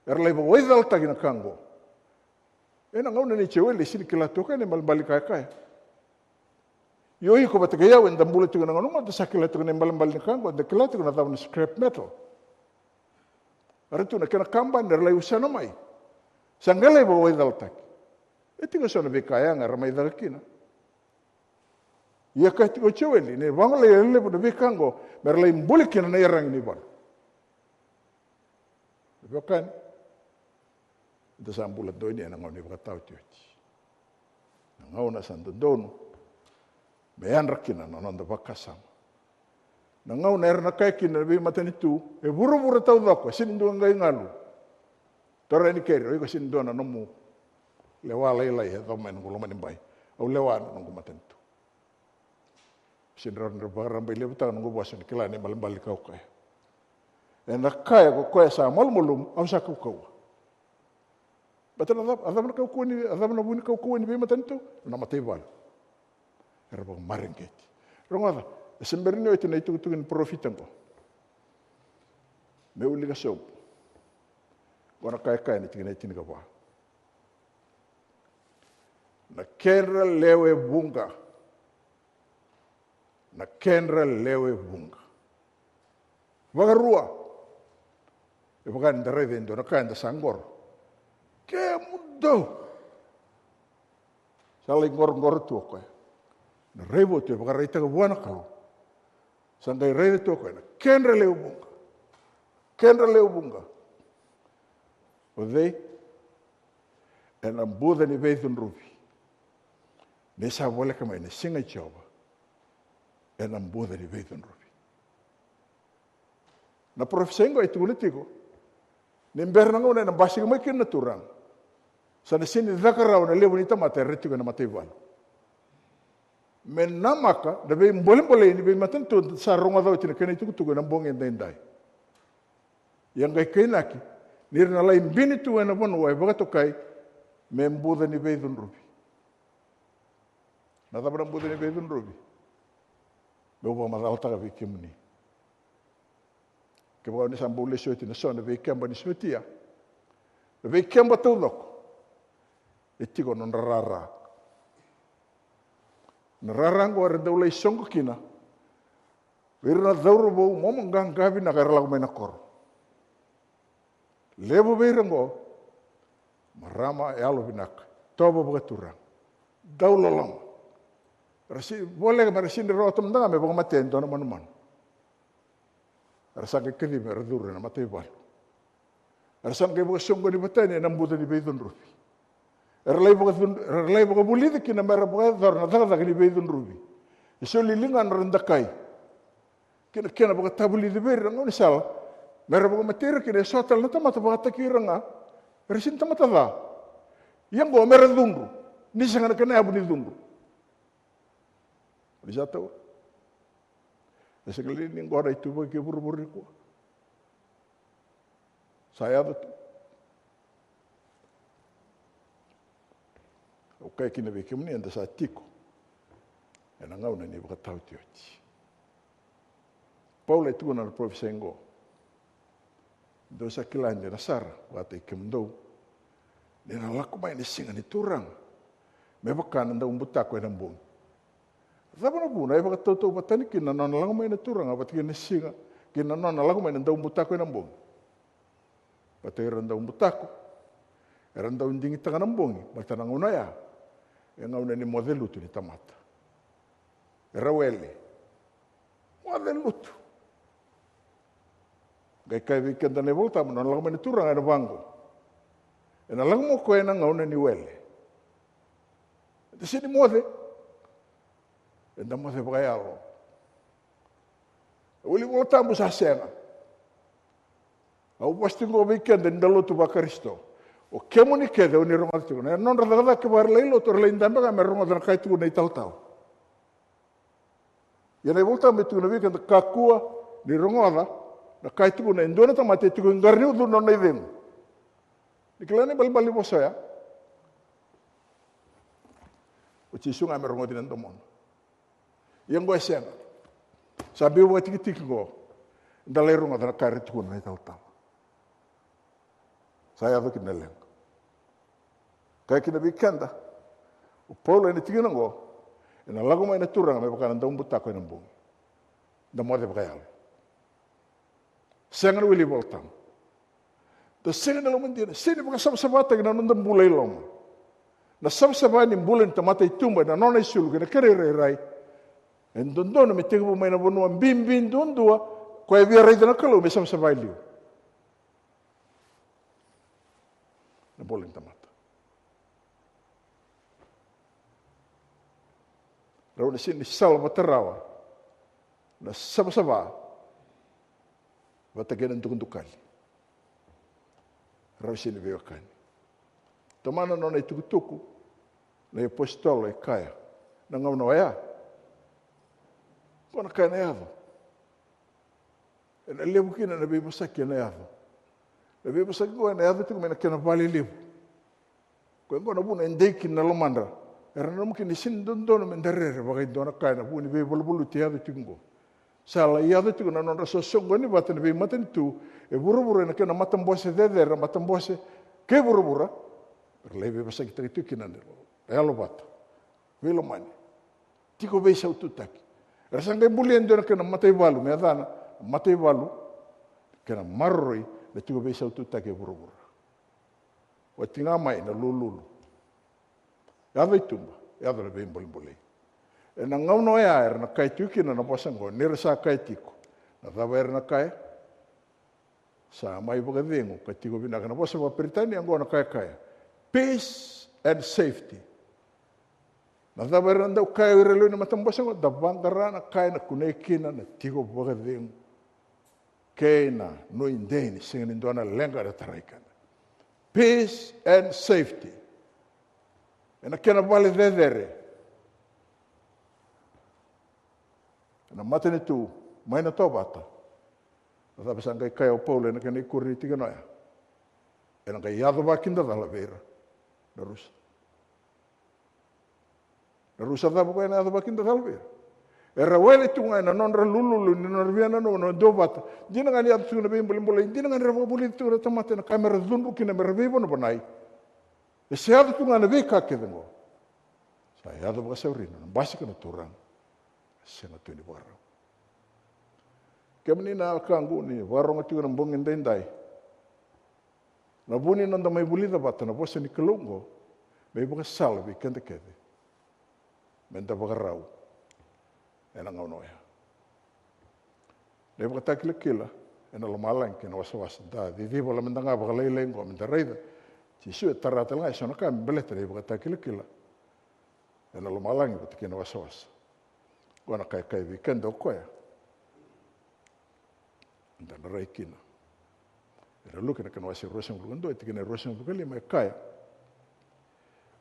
Era lai vakawaicalataki na ka oqo. Ena gauna nei Joeli e sega ni kila toka na ibalebale ni ka e kaya. Io, iko vata kei au eda bula tiko na gauna oqo, da sa kila tiko na ibalebale ni ka oqo, da kila tiko na cava na scrap metal. Era tu na kena kabani era lai usana mai. Sa qai lai vakawaicalataki. E tiko eso na veika yaga era mai caka kina. Ia kaya tiko o Joeli ni vagolei e levu na veika oqo me ra lai buli kina na iyaragi ni valu. Veiwekani, eda sa bula donuya ena gauna ivakataotioti. Na gauna sa dodonu me yadra kina na noda vakasama. Na gauna era na kaya kina na veimatanitu e vuravura taucoko, e sega ni dua qai galu. Toro yani keri, o iko sega ni dua na nomu lewa lailai e yaco mai noqu lomanibai. Au lewa na noqu matanitu. Sega ni rawa ni ra vakarabailevutaka noqu vosa ni kila na ibalebale ni ka au kaya. Ena kaya ko koya sa malumalumu, au sa kaukauwa. Baleta na cava, a cava na kaukauwa ni, a cava na vu ni kaukauwa ni veimatanitu? Na mataivalu. Era vakamareqeti. Rogoca, e se bera ni oti na itukutuku ni parofita qo. Meu wilika sobu. Qo na ka e kaya na tikina e tinikava. Na kedra lewe vuqa. Na kedra lewe vuqa. Vakarua. E vaka ni da raica e dua na ka eda sa qoro. Kemudou. Sa lai qoroqoro tu o koya. Na raivotu e vakaraitaka vua na Kalou. Sa qai raica tu o koya na kedra lewe vuqa. Kedra lewe vuqa. O cei? Ena buca ni veicudruvi. Ni sa voleka mai na siga i Jiova. Ena buca ni veicudruvi. Na parofisai qo e tukuna tiko ni bera na gauna ena basika mai kina na Turaga, sa na sega ni caka rawa na levu ni tamata era tiko ena mataivalu. Me namaka na veibolebolei ni veimatanitu sa rogoca oti na kena itukutuku ena bogi edaidai. Ia qai kainaki ni ra na lai bini tu ena vanua e vakatokai me buca ni veicudruvi. Na cava na buca ni veicudruvi? Meu vakamacalataka vei kemuni. Kevaka ni sa bau lesu oti na so na veikeba ni sotia, na veikeba taucoko e tiko na nodra rara. Na rara oqo era dau lai soqo kina vei ira na cauravou momoqaqa vinaka era lako mai na koro. Levu vei ira oqo marama yalovinaka, tovo vakaturaga, dau loloma. Era si voleka me ra sega ni rawata mada ga me vakamatea e dua na manumanu. Era sa qai kacivi me ra curu ena mataivalu. Era sa qai vakasoqoni vata yani ena buca ni veicudruvi. Era lai vakacudru, era lai vakavulici kina me ra vakayacora na cakacaka ni veicudruvi. E soli ligana ra dakai kei na kena vakatavulici vei ira na gaunisala me ra vakamatei ira kina e so tale na tamata vakataki ira ga. Era sega ni tamata ca. Ia oqo me ra cudru. Ni sega na kena yavu ni cudru. Ni sa taura. E sega li ni qo na ituvaki e vuravura nikua? Sa yaco tu. Au kaya kina vei kemuni eda sa tiko ena gauna ni vakataotioti. Paula e tukuna na parofisai oqo. Dou sa kila dina sara vakataki kemudou ni na lako mai na siga ni Turaga me vaka na daubutako ena bogi. Cava na vuna e vakatautauvatani kina na nona lako mai na Turaga vata kei na siga kei na nona lako mai na daubutako ena bogi? Vata kei ira na daubutako era dau digitaka na bogi, baleta na gauna oya e gauna ni moce lutu ni tamata. Era wele. Moce lutu. Qai kaya vei keda na iVolatabu na nona lako mai na Turaga ena vaqo. Ena lako mai o koya ena gauna ni wele. Eda sega ni moce. Eda moce vakayalo. E wili iVolatabu sa sega. Au vosa tiko qo vei keda ni da lotu vaKarisito. O kemuni kece o ni rogoca tiko na nodra cakacaka kevaka era lai lotu era lai dabe ga me ra rogoca na ka e tukuna na italatala. Ia na iVolatabu e tukuna vei keda kakua ni rogoca na ka e tukuna e dua na tamata e tiko i qara ni ucuna na nona icegu. Ni kila na ibalebale ni vosa oya. O Jisu ga me rogoci na domona. Ia oqo e sega. Sa biu vakatikitiki oqo. Da lai rogoca na ka era tukuna na italatala. Sa yaco kina na leqa. Kaya kina vei keda o Paula ena tikina oqo, ena lako mai na Turaga me vaka na daubutako ena bogi. Da moce vakayalo. Sega na wili iVolatabu. Da sega na loma dina, sega ni vakasavasavataki na noda bula i loma. Na savasava ni bula ni tamata i tuba ena nona isulu kei na kena irairai. E dodonu me tekivu mai na vanua bibi duadua, koya e via raica na Kalou me savasava e liu. na bula ni tamata. Rau na sega ni sala vata rawa na savasava vata kei na dukadukali. Rau sega ni veiwekani. Tomana na nona itukutuku na iapositolo e kaya, na gauna oya, ko na kaya na yaco. Ena levu kina na veivosaki ena yaco. Na veivosaki oqo ena yaco tiko mai na kena vale levu. Koya oqo na vuna e dei kina na lomadra. Era nanuma kina ni sega ni dodonu me da rere vaka e dua na ka ena vuku ni veivaluvaluti e yaco tiko oqo. Sa lai yaco tiko na nodra sosoqoni vata na veimatanitu e vuravura ena kena matabose cecere, matabose kei vuravura. Era lai veivosakitaki tiko kina na yalovata, veilomani, tiko veisaututaki. Era sa qai bulia e dua na kena mataivalu me yacana na mataivalu kena maroroi na tiko veisaututaki e vuravura. Oti ga mai na lululu. Yaco i tuba, yaco na veibolebolei. Ena gauna oya era na kaya tiko kina na vosa oqo, ni ra sa kaya tiko. Na cava era na kaya? Sa mai vakacegu ka tiko vinaka. Na vosa vakaperitania oqo na kaya kaya, peace and safety. Na cava era na dau kaya o ira lewe ni matabose oqo? Da vaqara na ka ena kunei kina na tiko vakacegu kei na nuidei ni sega ni dua na leqa era tarai keda. Peace and safety. Ena kena vale cecere, ena matanitu mai na tovata. Na cava sa qai kaya o Paula ena kena ikuri ni tikina oya? Ena qai yaco vakidacala vei ira na rusa. Na rusa cava koya ena yaco vakidacala vei ira? Era wele tu ga ena nodra lululu ni nodra via nanuma na duavata. Dina ga ni yaco tu na veibolebolei, dina ga ni ra vakavulici tu na tamata ena ka me ra cudru kina me ra veivanavanai. E se yaco tu ga na veika kece oqo. Sa yaco vakasauri na basika na turaga. Sega tu ni vakarau. Kemuni na wekaqu ni vakarogo tiko na bogi daidai, na vu ni noda mai vulica vata na vosa ni Kalou oqo me ivakasala vei keda kece me da vakarau ena gauna oya. Na ivakatakilakila ena lomalagi kei na wasawasa, da ciciva lomada ga vakalailai oqo me da raica Jisu e tara tale ga e so na ka me baleta na ivakatakilakila ena lomalagi vata kei na wasawasa. Oqo na ka e kaya vei keda o koya. Da na rai kina. Era Luke na kena wase ruasagavulu ka dua, tikina e ruasagavulu ka lima e kaya,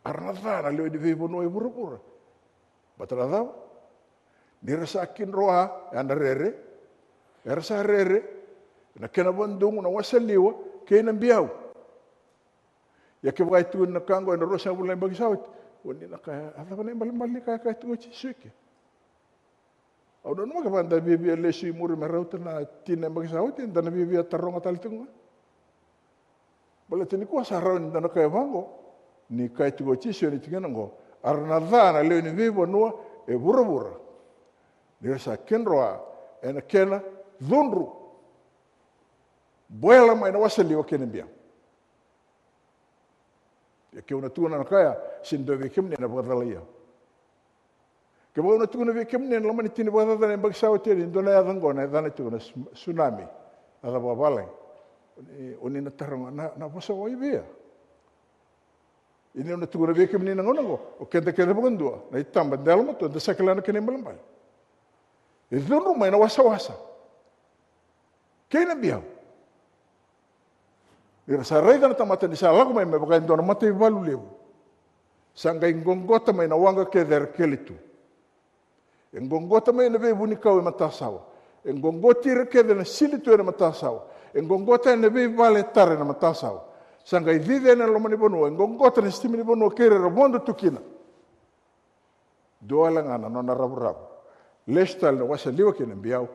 a ra na ca na lewe ni veivanua e vuravura. Baleta na cava? Ni ra sa kidroa, e a na rere, era sa rere ena kena vadugu na wasaliwa kei na biau. Ia kevaka e tukuni na ka oqo ena ruasagavulu na yabaki sa oti, o ni na kaya, a cava na ibalebale ni ka e kaya tiko o Jisu eke? Au nanuma kevaka da viavia lesu i muri me rauta na tini na yabaki sa oti, da na viavia taroga tale tiko ga. Baleta nikua sa rawa ni da na kaya vaqo, ni kaya tiko o Jisu ena tikina oqo, a ra na ca na lewe ni veivanua e vuravura, ni ra sa kidroa ena kena cudru, buela mai na wasaliwa kei na biau. Ia keu na tukuna na ka ya, sega ni dua vei kemuni ena vakacalai au. Kevaka au na tukuna vei kemuni ena loma ni tini vakacaca na yabaki sa oti, ni dua na yaca oqo na yacana tiko na su-, tsunami, yaca vakavalagi. O ni, o ni na taroga na, na vosa o i vei ya? Ia niu na tukuna vei kemuni na gauna oqo, o keda kece vakadua, na itaba da yalomatua, da sa kila na kena ibalebale. E cudru mai na wasawasa kei na biau. Ni ra sa raica na tamata ni sa lako mai me vaka e dua na mataivalu levu. Sa qai qoqota mai na waqa kece era kele tu. E qoqota mai na veivunikau e matasawa. E qoqoti ira kece na sili tu ena matasawa. E qoqota ena veivale e tara ena matasawa. Sa qai cici ena loma ni vanua. E qoqota na sitima ni vanua kei ira era vodo tu kina. Dua wale ga na nona ravuravu. Lesu tale na wasaliwa kei na biau,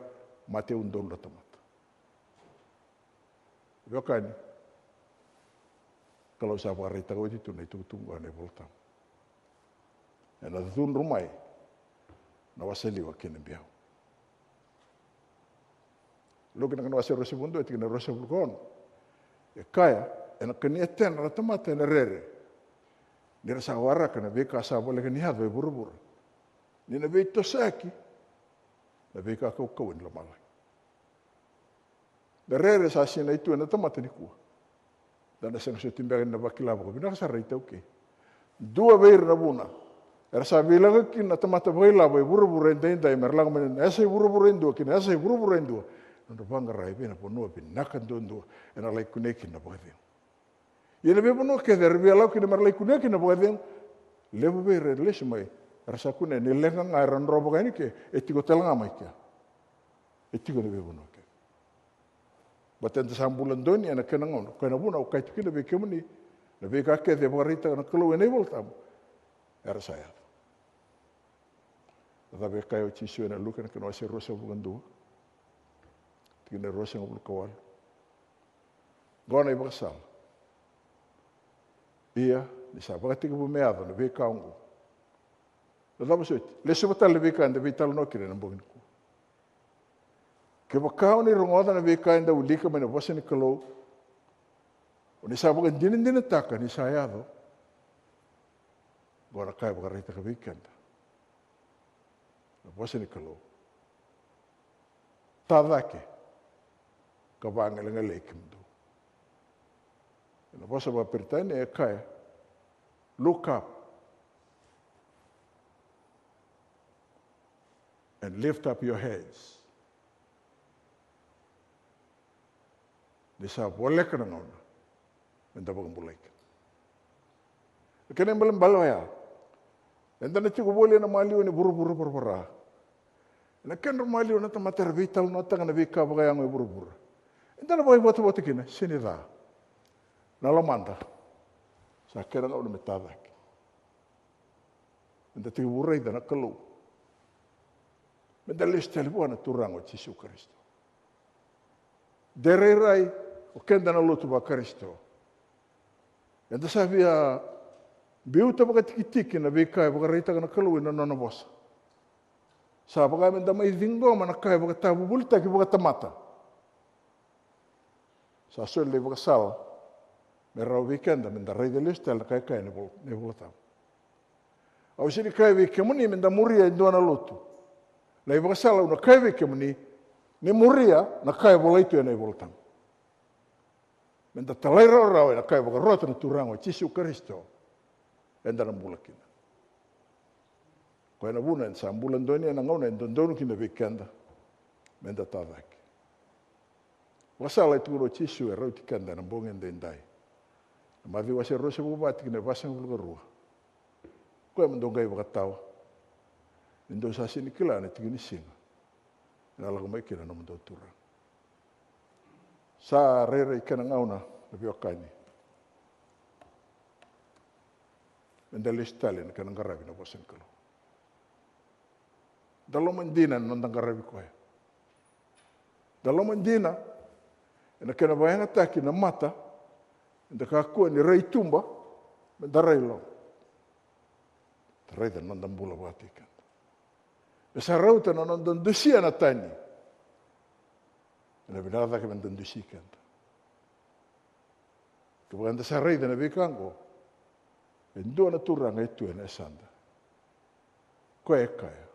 mate udolu na tamata. Veiwekani, Kalou sa vakaraitaka oti tu na itukutuku oqo ena iVolatabu. Ena cudru mai na wasaliwa kei na biau. Luke na kena wase ruasagavulu ka dua, tikina ruasagavulu ka ono. E kaya, ena kania tena na tamata ena rere. Ni ra sa waraka na veika sa voleka ni yaco e vuravura. Ni na veitosoyaki na veika kaukauwa ni lomalagi. Na rere sa sinai tu ena tamata nikua. Eda na sega soti beka ni na vakila vakavinaka sara na iTaukei. Dua vei ira na vuna era sa veilakoyaki kina na tamata vakailavo e vuravura edaidai me ra lako mai na yasa e vuravura e dua ki na yasa e vuravura e dua, na nodra vaqara e vei na vanua vinaka duadua e na lai kunei kina na vakacegu. Ia na veivanua kece era via lako kina me ra lai kunei kina na vakacegu, levu vei ira era lesu mai, era sa kunea ni leqa ga era dro vaka yani ke, e tiko tale ga mai kea. E tiko na veivanua kece. Baleta eda sa bula donuya ena kena gauna. Koya na vuna au kaya tu kina vei kemuni, na veika kece e vakaraitaka na Kalou ena iVolatabu, era sa yaco. Na cava e kaya o Jisu ena Luke na kena wase ruasagavulu ka dua, tikina e ruasagavulu ka walu? Qo na ivakasala. Ia ni sa vakatekivu me yaco na veika oqo, na cava soti? Lesuva tale na veika eda veitalanoa kina ena bogi nikua. Kevaka o ni rogoca na veika eda wilika mai na vosa ni Kalou, o ni sa vakadinadinataka ni sa yaco. Qo na ka e vakaraitaka vei keda na vosa ni Kalou. Ta cake ka vagalegalei kemudou. Ena vosa vakaPeritania e kaya, look up and lift up your heads. Ni sa voleka na gauna me da vakabulai keda. Na kena ibalebale oya, eda na tiko voli ena maliwa ni vuravura varavara. Ena kedra maliwa na tamata era veitalanoataka na veika vakayago e vuravura. Eda na vakaivotavota kina, sega ni ca. Na lomada sa kena gauna me ta cake. Eda tekivu raica na Kalou. Me da lesu tale vua na Turaga o Jisu Karisito. De rairai o keda na lotu vaKarisito. Eda sa via biuta vakatikitiki na veika e vakaraitaka na Kalou ena nona vosa. Sa vaka me da mai ciqoma na ka e vakatavuvulitaki vakatamata. Sa soli na ivakasala me rawa vei keda me da raica lesu tale na ka e kaya na iVola, na iVolatabu. Au sega ni kaya vei kemuni me da muria e dua na lotu. Na ivakasala au na kaya vei kemuni, ni muria na ka e volai tu ena iVolatabu. Me da talairawarawa ena ka e vakarota na Turaga o Jisu Karisito, eda na bula kina. Koya na vuna eda sa bula donuya ena gauna e dodonu kina vei keda me da ta cake. Vakasala e tukuna o Jisu e rauti keda ena bogi edaidai. Na Maciu wase ruasagavulu ka va, tikina e vasagavulu ka rua. Koya mo dou qai vakatawa, ni dou sa sega ni kila na tiki ni siga ena lako mai kina na nomudou Turaga. Sa rairai kena gauna, na veiwekani, me da lesu tale ena kena qaravi na vosa ni Kalou. Da loma dina ena noda qaravi koya. Da loma dina ena kena vakayagataki na mata, eda kakua ni rai tuba, me da rai loma. Da raica na noda bula vakataki keda. Me sa rauta na noda dusia na tani, ena vinaka cake me da dusi keda. Kevaka eda sa raica na veika oqo, e dua na Turaga e tu ena yasada. Koya e kaya,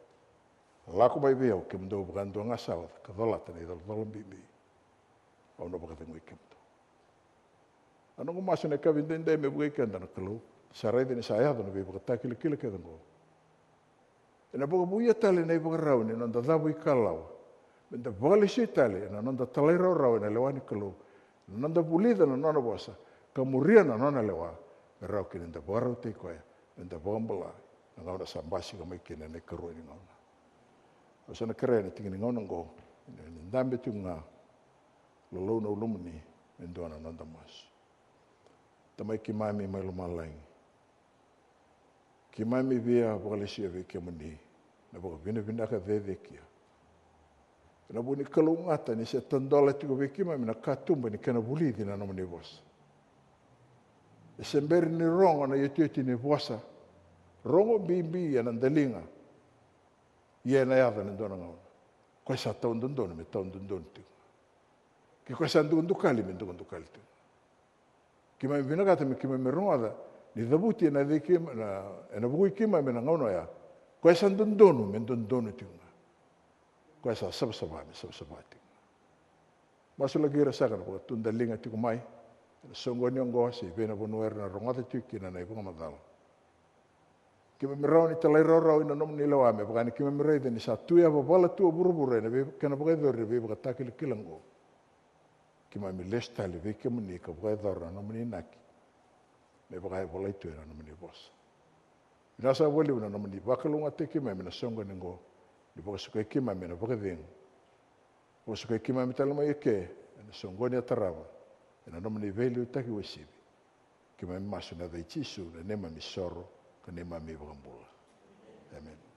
lako mai vei au kemudou vakadua ga sa oca ka colata na icolacola bibi, au na vakacegui kemudou. A noqu masu ena yakavi edaidai me vukei keda na Kalou. Sa raica ni sa yaco na veivakatakilakila kece oqo. Ena vakavouya tale na ivakarau ni noda cavuikalawa, me da vakalesui tale ena noda talairawarawa ena lewa ni Kalou, ena noda vulica na nona vosa ka muria na nona lewa, me rawa kina ni da vakarautaki koya me da vakabula na gauna sa basika mai kina ena ikarua ni gauna. Au sa na kerea ena tiki ni gauna oqo, ni dabe tiko ga, lolou na ulumuni, me dua na noda masu. Tamai keimami mai lomalagi, keimami via vakalesuya vei kemuni na vakavinavinaka cecekia. Ena vuku ni kalougata ni se tadola tiko vei keimami na katuba ni kena vulici na nomuni vosa. E se bera ni rogo na iotioti ni vosa, rogo bibi ena daliga. Ia ena yaco ena dua na gauna, koya sa tawadodonu me tawadodonu tiko ga. Ke koya sa dukadukali me dukadukali tiko ga. Keimami vinakata me keimami rogoca ni cavuti ena cei keima-, na, ena vukui keimami ena gauna oya. Koya sa dodonu me dodonu tiko ga. Koya sa savasava me savasava tiko ga. Masulaki ira saka na vakatudaliga tiko mai. Ena soqoni oqo se i vei na vanua era na rogoca tiko kina na ivakamacala. Keimami rawa ni talairawarawa ena nomuni lewa me vaka ni keimami raica ni sa tu yavavala tu o vuravura ena vei, kena vakayacori na veivakatakilakila oqo. Keimami lesu tale vei kemuni ka vakayacora na nomuni inaki me vaka e volai tu ena nomuni vosa. Vinaka saka vakalevu na nomuni vakalougatataki keimami ena soqoni oqo, ni vakasukai keimami ena vakacegu. Vakasukai keimami tale mai eke ena soqoni e tarava, ena nomuni veiliutaki uasivi. Keimami masu ena yaca i Jisu na neimami soro ka neimami vakabula. Emeni.